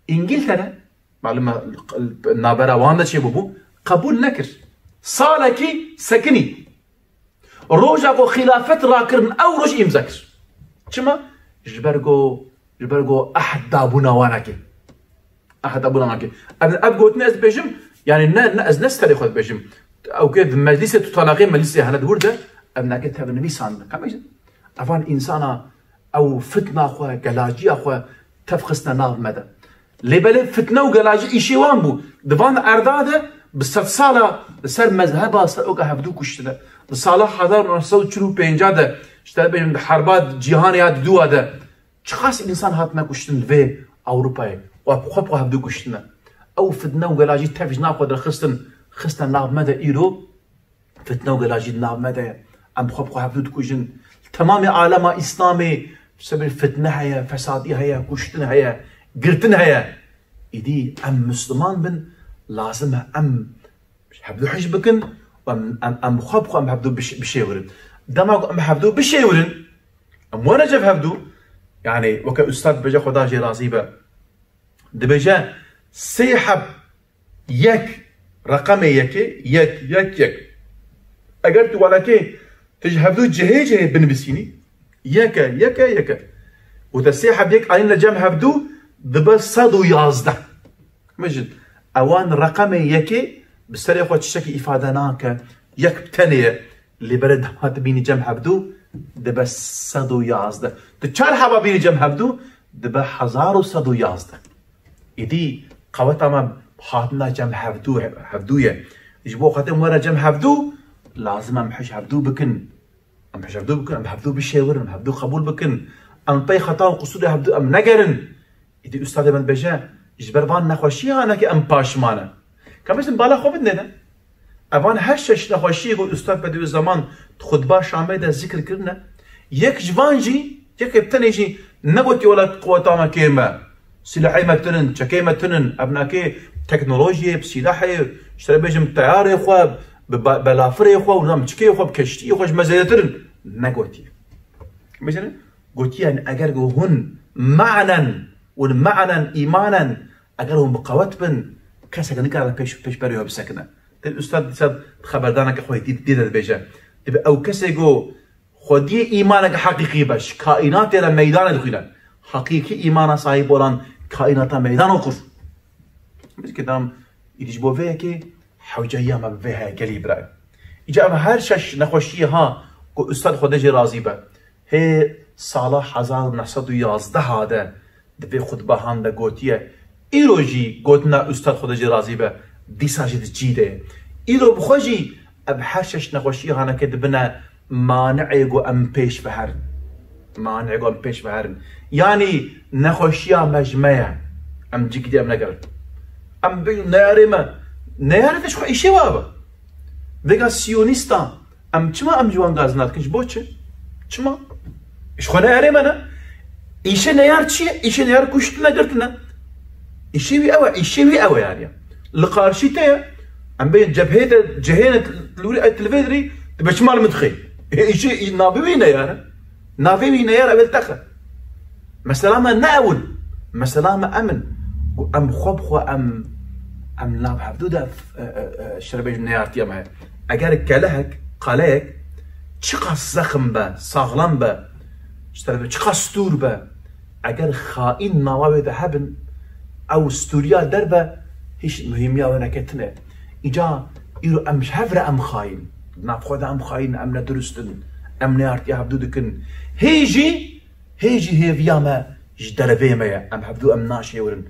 Îngiltere, malûm e, navbera wan de çêbûbû, qebûl nekir. Salekî sekinî. Roja ku xîlafet rakirin, ew roj îmza kir. Çima? Ji ber ku, ji ber ku ehd dabûna wanakê. Ehd dabûna wanakê. Ev, ev gotinê ez dibêjim, yani ne, ne, ez ne serê xwe dibêjim. Ew kê di meclîsê tutanaqê meclîsê hene di wir de, ev nake tev nivîsandin. Ka mêzinin, evan însana ew fitna xwe, gelajiya xwe tev xistine nav me de. Lê belê fitne û gelajî îşê wan bû. Di van erda de bi sedsala li ser mezheba, ser oka hevdû kuştine. Di sala hezar û neh sed û çil û pênc de, ji te re bêjim, di herba cîhanê ya didûwa de çiqas însan hatine kuştin li vê Ewropayê. Xwe bi xwe bi xwe hevdû kuştine. Ew fitne û gelajî tev ji nav xwe derxistin, xistine nav me de îro. Fitne û gelajî di nav me de ye. Em xwe bi xwe hevdû dikujin. Li temamê alema Îslamê sebir fitne heye, fesadî heye, kuştin heye, girtin heye. Îdî em Misliman bin, lazim e em hevdû hij bikin û em, em, em xwe bi xwe em hevdû biş-, bişêwirin. Dema ku em hevdû bişêwirin, em were cev hevdû, yani weke ustad dibêje, Xweda jê razî be, dibêje, sê heb yek, reqemê yekê, yek, yek, yek. Eger tu wanekê, tu ji hevdû cihê cihê binivîsînî, yek e, yek e, yek e. Û te sê heb yek anîne cem hevdû, dibe sed û yazdeh. Mijin, ewan reqemê yekê bi serê xwe tiştekî îfade nake, yek bi tenê ye. Lê berê dema tu bînî cem hevdû, dibe sed û yazdeh. Tu çar heba bînî cem hevdû, dibe hezar û sed û yazdeh. Îdî qeweta me hatina cem hevdû, hevdû ye. Ji bo xatir em were cem hevdû, lazim em hij hevdû bikin. Em hij hevdû bikin, em hevdû bişêwirin, em hevdû qebûl bikin. Em pey xeta û qisûrê hevdû em negerin. Îdî ustadê me dibêje, ji ber van nexweşiya hanekê em paşman e. Ka bêjin bala xwe bidinê de. Evan her şeş nexweşiyê ku ustad Bedîuzzeman di xutba Şamê de zikir kirine, yek ji van jî, yekê bi tenê jî negotiye wela quweta me kêm e. Sîlahê me tinin, çekê me tinin, ev nakê teknolojiyê, bi sîlahê, ji te re bêjim teyarê xwe, bi ba-, belafirê xwe û nam çikê xwe, bi keştiyê xwe ji me zêdetir in. Negotiye. Bêjin, gotiye, eger ku hûn manen, hûn manen, îmanen, eger hûn bi qewet bin, kesek nikare pêş, pêşberî we bisekine. Tê ustad dîsa xeberdaneke xwe dî, dî de dibêje. Dibe ew kesê ku xwediyê îmaneke heqîqî be, ji kaînatê re meydanê dixwîne. Heqîqî îmana sahîb olan kaînata meydan okur. Biz ki tam îdî ji bo vê yekê hewceyiya me bi vê heye gelî birayê. Îca ev her şeş nexweşiyê ha ku Ustad Xwedê jê razî be. Hê sala hezar û neh sed û yazdeh de di vê xutbehan de gotiye. Îro jî gotina Ustad Xwedê jê razî be, dîsa jî di cî de ye. Îro bi xwe jî ev her şeş nexweşiyê haneke dibine mani'ê ku em pêş ve herin. Mani'ê ku em pêş ve herin. Yanî nexweşiya me ji me ye. Em cîkî dî em negerin. Em bêjin neyarê me. Neyarê te ji xwe îşê wa be. Vêga siyonîsta. Em çima em ji wan gaz nadikin? Ji bo çi? Çima? Ji xwe neyarê me ne? Îşê neyar çi ye? Îşê neyar kuştine girtine. Îşê wî ew e, îşê wî ew e yani. Li qarşî te ye. Em bê cebhê de cihêne li wir ay tilvê dirî, dibe çima li min dixê? Ê, îşê, î, navê wî neyar e. Navê wî neyar evel texe. Mesela me ne ew in. Mesela me em in. Ku em xwe bi xwe em, em nav hevdu de, e, e, e, şerebê ji neyartiya me heye. Eger kelehek, qaleyek, çiqas zexm be, saxlam be, şerebê çiqas stûr be, eger xaîn nava wê de hebin, ew stûriya derve hiç muhîmiya wê neke tine. Îca îro em ji hev re em xaîn. Di nav xwe de em xaîn, em nedurust in, em neyartiya hevdu dikin. Hê jî Hê jî hêviya me ji derveyê me ye. Em hevdu em naşêwirin.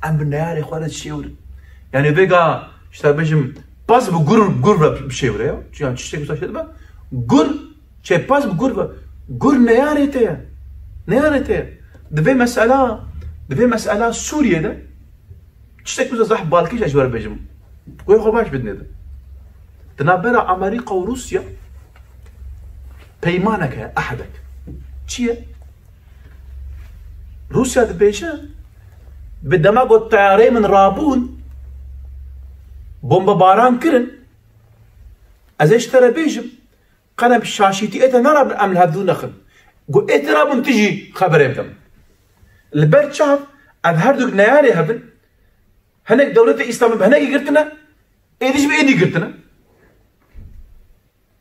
Em bi neyarê xwe re dişêwirin. Yani vêga, işte bêjim, pez bi gur, gur ve bişêwire ya. Çünkü tiştek wisa şey dibe. Gur, şey pez bi gur ve. Gur neyarê te ye. Neyarê te ye. Di vê mesela, di vê mesela Sûriyê de tiştek wisa zehf balkêş ez ji we re bêjim. Goyê xwe baş bidinê de. Di navbera Amerîka û Rûsya peymanek heye, ehdek. Çi ye? Rûsya dibêje, bi dema got teyareyê min rabûn, bombebaran kirin, ez ê ji te re bêjim, qenem şaşîtî ê te nerabin, em li hevdû nexin. Got ê te rabûn tu jî xeberê bidem. Li ber çav, ev her duk neyarê hebin, hinek dewletê Îslamê bi hinekî girtine, êdî jî bi êdî girtine.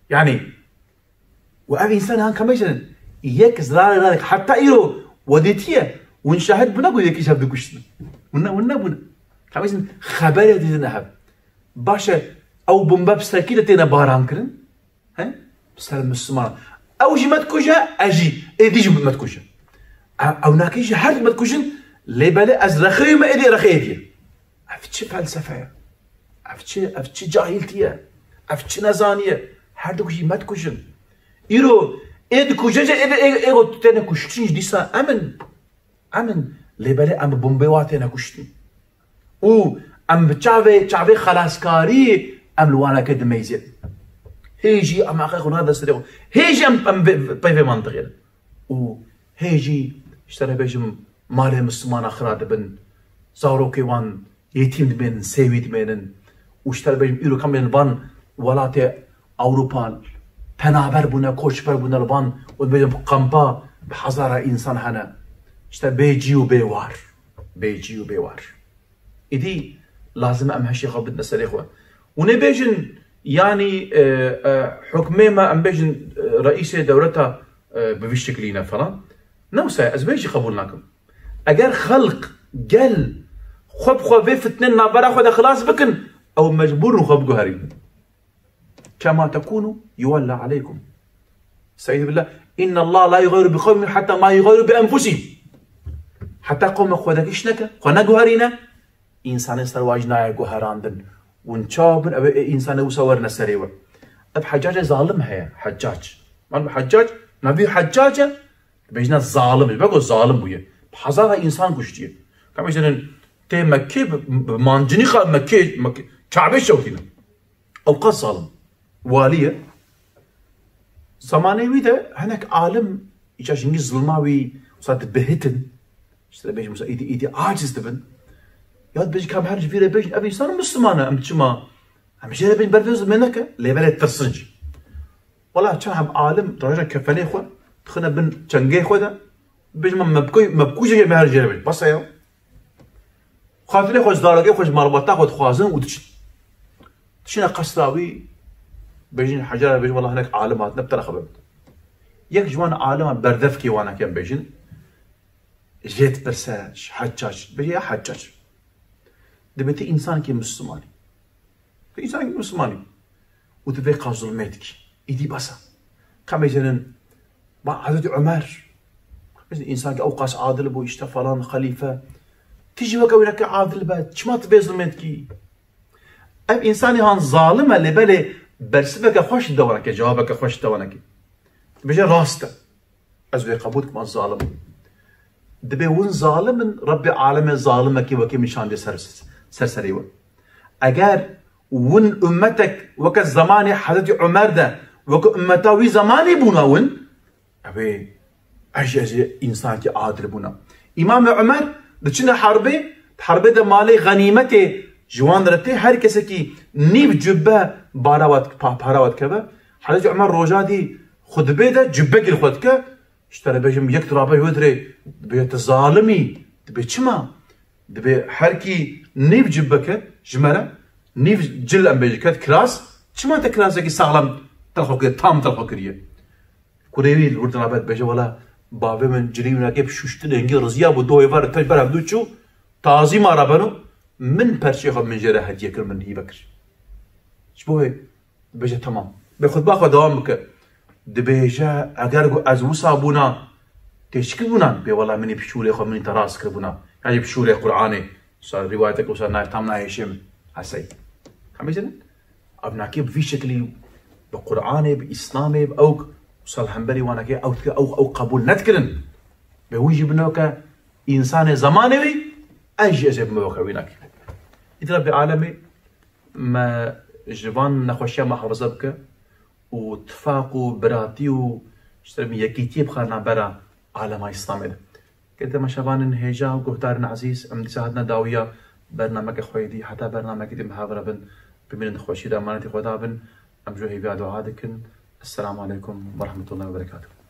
Yani, û ev însan han kamê jinin, yek zirarê nadik, heta îro wedêtiye, hûn şahid bûne ku yekî ji hev dikuştin. Hûn ne, hûn nebûne. Kamê jinin xeberê dîtine hev. Baş e, ew bombe bi sekî de têne baran kirin. He? Ser Müslüman. Ew jî me dikuje, ez jî, êdî jî me dikuje. Ew, ew nakê jî her du me dikujin, lê belê ez rexeyê me êdî, rexê êdî ye. Ev çi felsefe ye? Ev çi, ev çi cahiltî ye? Ev çi nezanî ye? Her du jî me dikujin. Îro, ê dikuje jî, ê, ê, ê, ê, têne kuştin jî dîsa em in. Em in, lê belê em bi bombê wa têne kuştin. Û em bi çavê, çavê xelaskarî em li waneke dimeyzin. Hê jî em aqê xwe nade serê xwe. Hê jî em, em vê, peyvê mantiqê ne. Û hê jî, ji te re bêjim, malê Mislimana xira dibin. Zarokê wan yetîm dimênin, sêwî dimênin. Û ji te re bêjim, îro kamên li van welatê Ewropa penaber bûne, koçber bûne li van, û dibêjin bi kampa bi hezara însan hene. Ji te bê cî û bê war. Bê cî û bê war. Îdî lazim e em hişê xwe bidine serê xwe. Hûn ê bêjin, yanî, e, e, hukmê me, em bêjin, e, reîsê dewleta, e, bi vî şiklî ne falan. Ne wisa ye, ez vê jî qebûl nakim. Eger xelq, gel, xwe bi xwe vê fitnên navbera xwe de xilas bikin, ew mecbûr in xwe biguherînin. Kema tekunu yuwella aleykum. Estaizu billah. İnna Allah la yugayiru bi kavmin hatta ma yugayiru bi enfusihim. Heta qewmek xwe de giş neke, xwe neguherîne, însanê ser wa jî nayê guherandin. Hûn çawa bin, ew ê însanê wisa werine serê we. Ev Heccace zalim heye, Heccac. Malum Heccac, navî Heccace, bêjine zalim, ji ber ku zalim bûye. Bi hezara însan kuştiye. Kamê jinin tê Mekkê bi, bi mancinixa Mekkê, Mekkê, Kabe şewtîne. Ew qas zalim. Walî ye. Zamanê wî de hinek alim îca jingî zilma wî wisa dibihitin. Ji te re bêjim wisa îdî, îdî aciz dibin. Ya dibêjin kam her ji vî re bêjin, ev însan Misliman e, em çima? Em jê re bêjin ber vê zilmê neke, lê belê tirsin jî. Wela çend heb alim diraja kefenê xwe, dixine bin çengê xwe de, bêjin me, me bikû-, me bikuje jê me her jê re bêjin. Bes e ya. Xatirê xwe ji zarokê xwe, ji malbata xwe dixwazin û diçin. Diçine qesra wî, bêjin Hecer, bêjin, wela hinek alim hatine, bi te re xeber bidin. Yek ji wan alima berdevkê wan e, em bêjin, Jê dipirse, ji Heccac, bêje ya Heccac. Dibê tu însanekî Mislimanî. Tu însanekî Mislimanî. Û tu vê qas zulmê dikî. Îdî bes e. Qemê cenin, ba Hezretî Omer. Însanekî ew qas adil bû, îşte falan, xelîfe. Tu jî weke wî neke adil be. Çima tu vê zulmê dikî? Ev însanî han zalim e, lê belê bersiveke xweş dide we neke, cewabeke xweş dide we neke. Dibêje rast e. Ez wê qebûl dikim, ez zalim im. Dibê win zalim in, Rebbê alemê zalimekî wekî min şandiye ser, ser serê we. Eger win ummetek weke zemanê Hezretî Omer de, weke ummeta wî zemanê bûna win, ew ê ez jî, ez jî însanekî adil bûna. Îmamê Omer diçine herbê, di herbê de malê xenîmetê ji wan re tê, her kesekî nîv cubbe bara we dik-, pa-, para we dikeve. Hezretî Omer roja dî xutbê de cubbekî li xwe dike, ji te re bêjim, yek dirabe wê dirê, dibê tu zalim î, dibê çima? Dibê her kî nîv cubbe ket ji me re, nîv cil em bêjin ket kiras, çima te kirasekî saxlem te li xwe kir, tam te li xwe kiriye? Kurê wî li wir dirabe dibêje, wela bavê min cilî wî nake bi şûştin hingî riziya bû, dohê ver te ber hevdû çû, tazî ma re beno, min perçeyê xwe min jê re hediye kir, min hîve kir. Ji bo wê dibêje, temam. Bê xutba xwe dewam bike. Dibêje, eger ku ez wisa bûna, tê çi kiribûna? Bê wela min ê bi şûrê xwe min ê te rast kiribûna. Yanî bi şûrê Qur'anê. Wisa rîwayetek wisa na-, tam nahêşê min. Hesey. Hemî zinin? Ev nakê bi vî şeklî, bi Qur'anê, bi Îslamê, bi ew, wisa li hemberî wanakê ew dike, ew, ew qebûl nedikirin. Bê wî jî binoke însanê zemanê wî, ez jî ez ê bime weke wî nakê. Îdî Rebbê alemê me ji van nexweşiya muhafaza bike û tifaq û biratî û, ji te re bêjim, yekîtiyê bixwe navbera alema Îslamê de. Gelek temaşevanên hêja û guhdarên ezîz, em dîsa hatina dawiya bernameke xwe yê dî, heta bernamekê dî em hev re bin, bimînin di xweşî de, emanetî Xweda bin, em ji we hêviya dua dikin. Esselamu aleykum ve rahmetullahi ve berekatuhu.